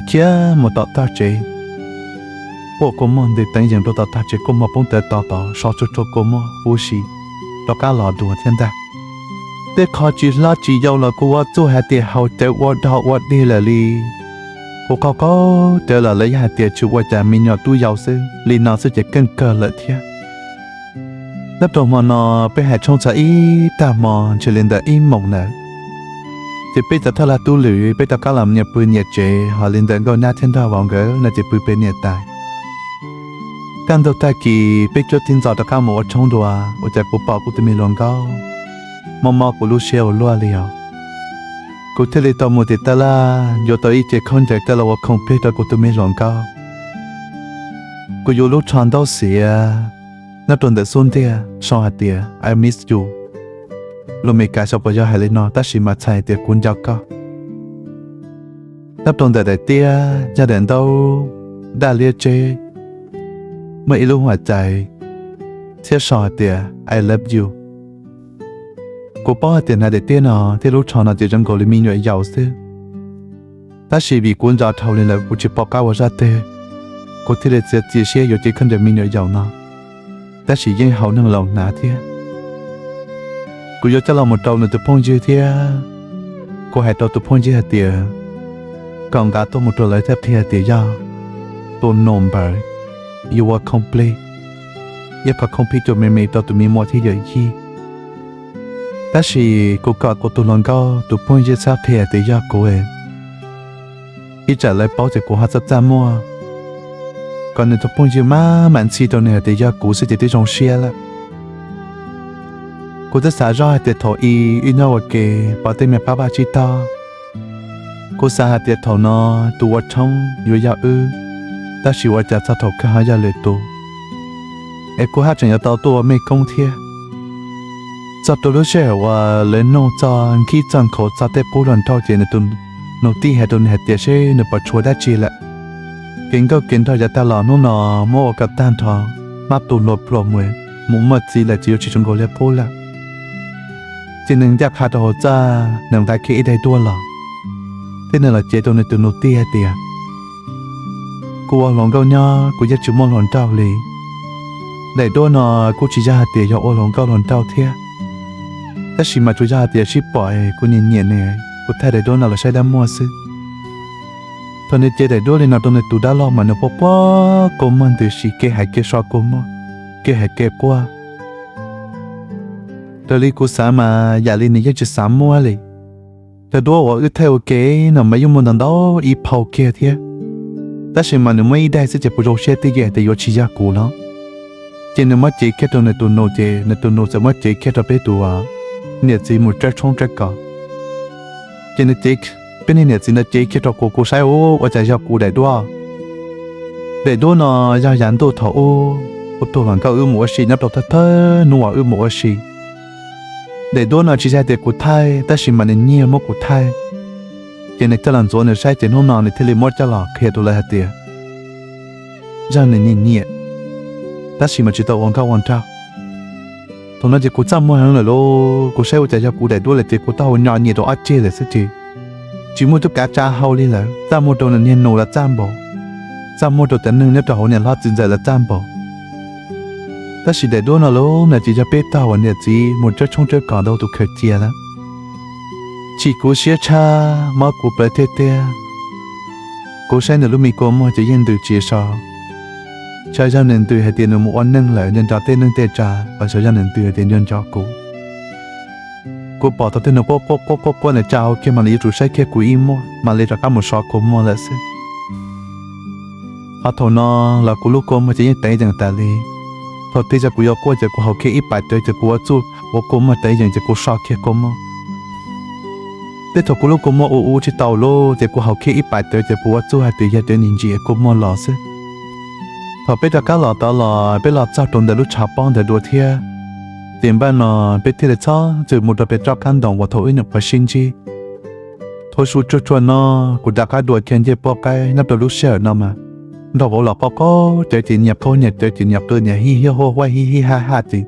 khiav mus tom tog tsev. Quaj kua muag ntws teev yees rau tom tog tsev, kua muag poob tawv to tod, so tsuag rau kua muag huv si rov qab los dua thiab ntag. Tej qho tsis hlob tsis yau los kuv ua txuj hais tias haus cawv ua dog ua dig lawm li. Kuv qaug qaug cawv los lawv yeej hais tias tsis ua cas, me nyuam tub yau xwb, li no xwb ces keej kawg lawm thiab. Nyob rau hmo no peb hais tshoob txog ib tag hmo ntshe li ntawm ib moos ntawd, ces peb cov thawj laj tub lwm peb rov qab los nyias pw nyias tsev, ho li ntawm Nkauj Nyab thiab Nraug Vauv nkawd no ces pw pem niam tais. Kaj ntug tag kis peb cuab tib ntxov rov qab mus ua tshoob dua, ua cas kuv pom kuv tus me hluas nkauj mob mob kuv lub siab ua luaj li os. Kuv thiaj li tau mus tim tab laj yuav tau ib ce khaub ncaws coj los ua khoom plig rau kuv tus me hluas nkauj. Kuv yuav lub tsho ntaub xiav nyob rau ntawm xub ntiag sau hais tias I miss you. Lus Meskas xyov puas yog hais li no tab sis mas txhais hais tias kuv nco koj. Nyob rau ntawm daim tiab yog daim ntaub daj liab tseb, muaj ib lub huam cais thiab sau hais tias I love you. Kuv paub hais tias hnav daim tiab no thiab lub tsho no ces zoo nkaus li me nyuam yaus xwb, tab sis vim kuv ntxov dhau li lawm kuv tsis pom qab ua zaj twg, kuv thiaj li txiav txim siab yuav cev khaub ncaws me nyuam yaus no, tab sis yeej haus neeg laus hnav thiab. Kuv yuav coj los mus rau nws tus phooj ywg thiab kuv hais rau tus phooj ywg hais tias kom nqa tuaj mus rau lawv thiab qhia tias yog tus nus npawv yuav ua khoom plig, ib qho khoom plig cuag me me rau tus me muam thiab yawm yij. Tab sis kuv kom kuv tus hluas nkauj tus phooj ywg txhob qhia tias yog kuv, ib tsam lawv paub ces kuv ho txaj txaj muag, kom nws tus phooj ywg mam mam ntxhi rau nws hais tias yog kuv xwb ces twb zoo siab lawm. Kuv twb xav zoj hais tias thaum i wb nyob ua ke pom tej me qab vaj tsib taug, kuv xav hais tias thaum no tus ua tshoob yuav yog wb, tab sis ua cas txog thaum kawg ho yog lwm tus, es kuv haj tseem yuav tau tuaj ua mej koob thiab. Txog rau lub sij hawm uas lawv nug txog nkib txog nkhaus txog tej qub hluas nraug ces nws tus nus tij hais rau nws hais tias seb nws puas tshuav dab tsi lawm. Kev nkauj kev nraug yav tag los hnub no muab ua kom tag nrho, hmab tu hlua pluas mus, mus muaj txiv lawm ces yuav tsis zoo nkaus li qub lawm. Ces nws ncaj qha rau hauv txaj, nws nqa kiag ib daim duab los, thiab nws los cev rau nws tus nus tij hais tias, kuv ua hluas nkauj nyob kuv yeej tsis muaj hluas nraug li. Daim duab no kuj tsis yog hais tias yog ua hluas nkauj hluas nraug thiab, tab sis mas tsuas yog hais tias sib pom kuv nyiam nyiam nws, kuv thaij daim duab no los saib dab muaj xwb. Thaum nws cev daim duab li no rau nws tus dab laug mas nws quaj quaj kua muag ntws si, kev hais kev so kua muag, kev hais kev quaj. Raws li kuv xav mas yam li nws yeej tsis xav muab li. Cov duab uas wb thaij ua ke no mas yeej muaj ntau ntau ib phau kiag thiab, tab sis mas nws muab ib daim xwb ces kuv zoo siab twj ywm hais tias yuav tsis yog kuv no. Ces nws muab cev kiag rau nws tus nus, ces nws tus nus txawm muab cev kiag rau peb tus niam txiv mus tsawb tshoob tsawb kos. Ces nws cev, peb niag niam txiv ntawd cev kiag rau kuv, kuv saib ua cas yog kuv daim duab. Daim duab no yog yav ntuj thaum ub kuv tus hluas nkauj wb mus ua si nyob rau thawj thawj hnub uas wb mus ua si. Daim duab no tsis yog hais tias kuv thaij, tab sis mas nws nyiag muab kuv thaij. Ces nws coj los ntxuav nws saib, ces hnub no nws thiaj li muab coj los qhia rau lawv hais tias yog nws nyiam nyiam, tab sis mas tsis tau ua nkauj ua nraug. Thaum no ces kuv txaj muag heev lawm lauj, kuv saib ua cas yog kuv daim duab lawm ces kuv taub hau nyo nyias rau ob ceg lawm xwb ces tsis muaj tub kav tsa hau li lawm, txaj muag rau nws niag nus los txaj npaum, txaj muag rau cov neeg nyob rau hauv niam hlob txiv ntxawm los txaj npaum. Tab sis daim duab no lauj, no ces yog peb tog uas niam txiv mus tsawb tshoob tsawb kos ntau tus khaws cia lawm. Chim kuv siab tshaj, mob kuv plawv tiag tiag. Kuv saib nws lub me kua muag ces yeej ntws tsis so. Xyov yog nws ntws hais tias nws mus ua neej lawm nco nco tej neej tej tsa, los xyov yog nws ntws hais tias nco nco kuv. Kuv pom thaum twg nws quaj quaj quaj quaj nws tsa hau kiag mam li yuav tsum saib kiag kuv ib muag mam li rov qab mus so kua muag lawm xwb. Ho thaum no los kuv lub kua muag ces yeej teev yeem tas li. Thaum twg yog kuv yuav quaj ces kuv haus kiag ib pas cawv ces kuv ua txuj ua kua muag teev yeem ces kuv so kiag kua muag. Tej thaum kuv lub kua muag ua ua tsis tau lauj ces kuv haus kiag ib pas cawv ces kuv ua txuj hais tias yog cawv ntsim ntsim kua muag los xwb. Thaum peb rov qab los tod los peb los txog rau ntawm lub tshav pob ntawd dua thiab, Ces npaj no peb thiaj li txhob txwm mus rau pem tsob qab ntoo uas thaum wb nyuam qhuav sib ntsib. Thaum su tsuag tsuag no, kuv rov qab dua kiag ncej poj qaib nyob rau lub sij hawm no mas nrog vauv los qaug qaug cawv ces nyias qaug nyias cawv ces nyias qw nyias hij hiab huaj huaj hij hij haj haj ces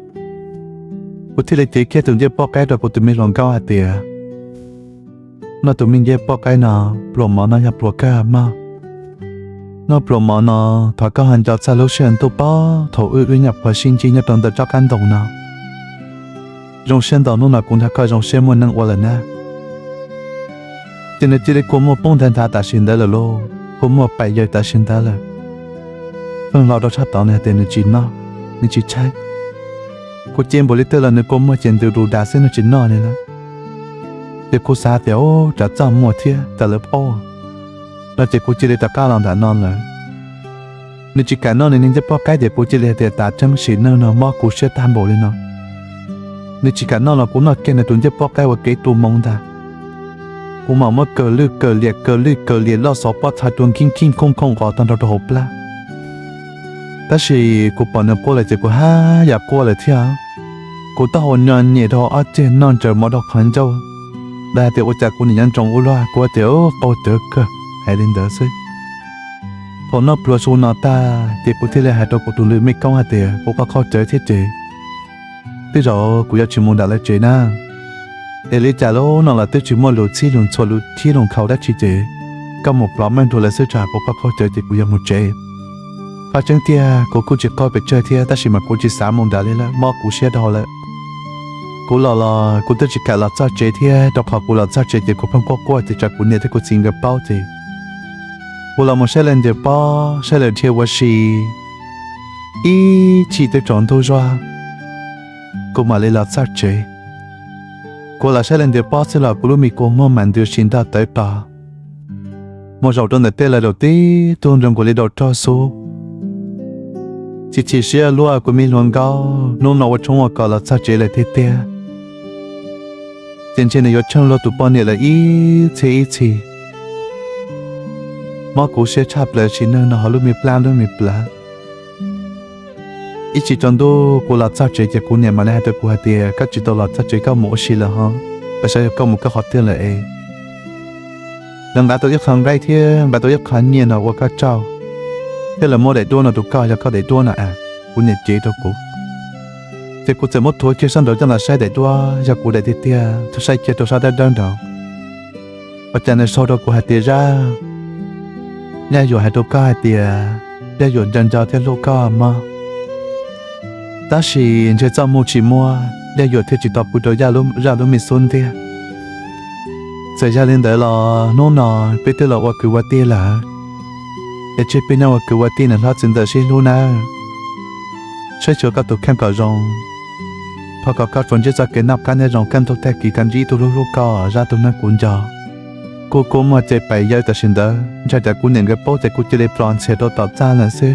kuv thiaj li cev kiag tus ncej poj qaib rau kuv tus me hluas nkauj hais tias, noj tus me ncej poj qaib no, pluas mov no yog pluas kawg mog. Noj pluas mov no, thov koj ho nco txog lub sij hawm ntuj pob thaum wb wb nyuam qhuav sib ntsib nyob rau ntawm tsob qab ntoo no. Zoo siab ntau hnub no kuv nrog koj zoo siab muaj neej ua lawm na. Ces nws cia li kua muag poob nthav nthav tam sim ntawd lawm lauj, kua muag paim yaws tam sim ntawd lawm. Pheej hlo rau sab tod nws hais tias nws tsis noj, nws tsis tshaib. Kuv cev npaum li twg los nws kua muag ces ntws dus das xwb, nws tsis noj li lawm. Ces kuv xav tias, tsam txaj muag thiab tsam lawv paub no ces kuv cia li rov qab los nram no lawm. Nws tsis kam noj nws niag ncej poj qaib ces kuv cia li hais tias, tas tseeb sim neej no mob kuv siab tag npaum li no. Nws tsis kam noj los kuv noj kiag nws tus ncej poj qaib ua kev tu moo ntag. Kuv mam muab kaws lwj kaws liam kaws lwj kaws liam loj xov pob txha rua nkheej nkheej khooj khooj nqos tag nrho rau hauv plab. Tab sis kuv pom nws quaj lawm ces kuv haj yam quaj lawm thiab. Kuv taub hau nyo nyem rau ob ceg noj ntsaws mov rau qhov ncauj, dag tias ua cas kuv niam nyob ntsoov ua luaj, kuv tias qaug cawv kawg, hais li ntawd xwb. Thaum noj pluas su no tag ces kuv thiaj li hais rau kuv tus lwm mej koob hais tias, kuv qaug qaug cawv thiab ces twb zaum kuv yuav tsis mus nram lawv tsev na. Es li cas lub no los twb tsis muaj lus txhib lus ntxhua lus thib lus nkhaus dab tsi ces koj mus plov meej dua lawv xwb, tsam kuv qaug qaug cawv ces kuv yuav mus tsev. Qhov tseeb tiag kuv kuj tsis qaug pes tsawg thiab tab sis mas kuv tsis xav mus nrad li lawm, mob kuv siab dhau lawm. Kuv los los kuv twb tsis kam los txog tsev thiab, rau qhov kuv los txog tsev ces kuv pheej quaj quaj ces tsam kuv niam thiab kuv txiv nkawd paub ces kuv los mus saib leej ntawd pob saib lawv dhia ua si ib chim twb tsaus ntuj zuag, kuv mam li los txog tsev. Kuv los saib leej ntawd pob xwb los kuv lub me kua muag mas ntws si ntog tawv tos. Mus zaum rau ntawm tej lawv daum tib tug nroo nkaus li daum rog xub. Chim chim siab luaj kuv me hluas nkauj, hnub no ua tshoob ua kos los txog tsev lawm tiag tiag. Ces ntshe nws yuav tsheej luag tus poj niam lawm ib txhia ib txhis. Mob kuv siab tshaj plaws sim neej no hauv lub me plab lub me plawv. Ib chim tsaus ntuj kuv los txog tsev ces kuv niam mam li hais rau kuv hais tias, koj tsis tau los txog tsev koj mus ua si lawm hos, koj saib yog koj mus koj qhov twg lawm es. Lawv nqa tau ib qho nqaij thiab nqa tau ib qho nyiaj no ua koj tsaug, thiab lawv muab daim duab no rau koj, yog koj daim duab no a, kuv niam cev rau kuv. Ces kuv txawm muab thuav kiag sab nraud coj los saib daim duab yog kuv daim tiag tiag, txawm saib kiag rau sab dawb dawb nraud. Ua cas nws sau rau kuv hais tias, Zaj, Yaj Yuam hais rau koj hais tias Yaj Yuam nco nco thiab hlub koj mog. Tab sis ntshe txoj hmoo tsis muaj, Yaj Yuam thiaj tsis tau pw rau Zaj lub me xub ntiag. Txawm yog li ntawd los hnub no peb twb los ua kwv ua tij lawm, es tseg peb nyob ua kwv ua tij nws hlob txiv ntxawm sib hlub nawb. Saib xyuas koj tus kheej kom zoo, thov kom koj tsuas ntsib txoj kev noj qab nyob zoo kaj ntug tag kis, koj ntsib ib tug hlub hlub koj, Zaj tus neeg kuv nco. Kuv kua muag ces paim yaws tam sim ntawd, ntshai tsam kuv niam nkawd paub ces kuv cia li plos ntxhias rau tom txaj lawm xwb.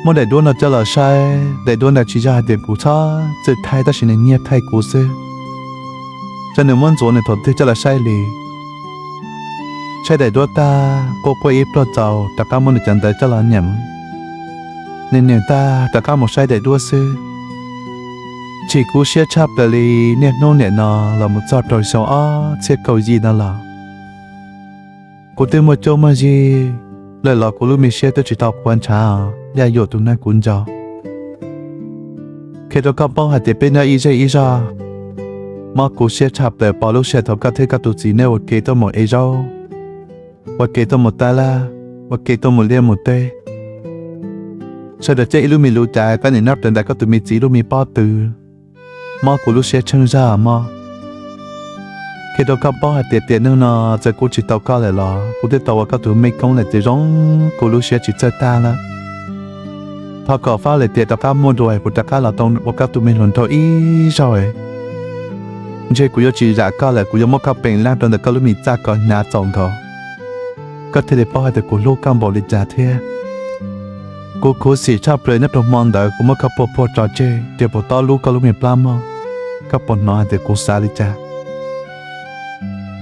Muab daim duab no coj los saib, daim duab ntawd tsis yog hais tias kuv txhob txwm thaij tab sis nws nyiag thaij kuv xwb. Saib nws muab ntxuav nws thaum twg coj los saib li. Saib daim duab tag quaj quaj ib pluag txaus rov qab muab nws cov ntawv coj los nyem. Nws nyem tag rov qab mus saib daim duab xwb. Chim kub siab tshaj plaws li, niaj hnub nim no los mus txog rau xyoo ob txhiab kaum yim no los kuv twb muaj cuab muaj yig lawm los kuv lub me siab twb tsis tau qhuav ntshav, Yaj Yuam tus neeg kuv nco. Qhia rau koj paub hais tias peb nyob ib zej ib zog, mob kuv siab tshaj plaws pom lub sij hawm thaum koj thiab koj tus txiv nej ua ke tuaj mus ev zaub, ua ke tuaj mus tab laj, ua ke tuaj mus liaj mus teb. Sawv daws caij ib lub me lus cas koj niam nyob raws ntais koj tus me txiv lub me pob tw, mob kuv lub siab tsheej zog mog. Qhia rau koj paub hais tias tiam neej no txawm kuv tsis tau koj lawm los kuv twb tau ua koj tus mej koob lawm ces zoo kuv lub siab tsis txawj tag lawm. Thov kom fab lawm tias rov qab muaj dua kuv rov qab los tau ua koj tus me hluas nraug ib zaug. Ntshe kuv yuav tsis zam koj lawm, kuv yuav muab koj peem laj rau ntawm koj lub me txaj kom hnyav txaus nkaus, koj thiaj li paub hais tias kuv hlub koj npaum li cas thiab. Kuv khuv xim tshaj plaws nyob rau hmo ntawd kuv muab koj puag puag tso tseg, tias puas tob lub koj lub me plab mog, koj puas hnov hais tias kuv xav li cas?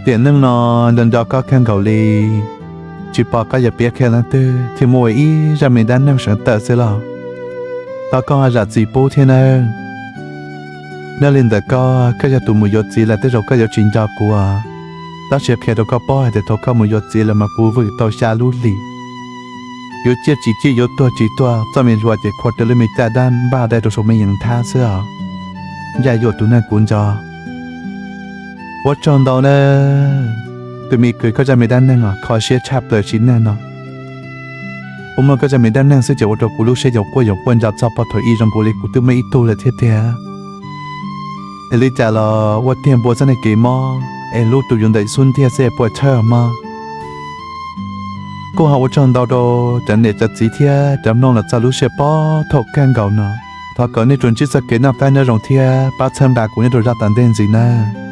Tiam neej no nco nco koj kawg nkaus li, tsis pom koj yuav piav qhia leej twg thiaj muaj ua ib zaj me dab neeg seev tawm xwb los. Thov koj ho zam txim pub thiab nawb. Nyob li ntawm koj, koj yog tus mus yuav txiv lawm tej zaum koj yuav tsis nco kuv. Tab sis qhia rau koj paub hais tias thaum koj mus yuav txiv lawm mas kuv vwm tau xya lub hlis. Yuav ciaj tsis ciaj, yuav tuag tsis tuag, txoj me hlua ces khua rau lub me caj dab npaj dai rau saum me yees thab xwb os. Ncaj yuam tus neeg kuv nco. Ua tsaug ntau na, tus me kwv, koj zaj me dab neeg os kho siab tshaj plaws sim neej no. Ua muaj koj zaj me dab neeg xwb ces ua rau kuv lub siab yuav quaj yuav quaj nco txog pog thaum ub zoo nkaus li kuv twb muaj ib tug lawm thiab tiag. Es li cas los ua tiag npua txoj neeg kev mob es lub tus yus ntawm xub ntiag xwb es puas tshawj mog. Kuj ho ua tsaug ntau rau cov niam cov txiv thiab cov mloog los txog lub sij hawm poob thaum kawg nkaus no. Thov kom nej tsuas ntsib txoj kev noj qab nyob zoo thiab pab txhawb nqa kuv nyob rau zaj tom ntej ntxiv nawb.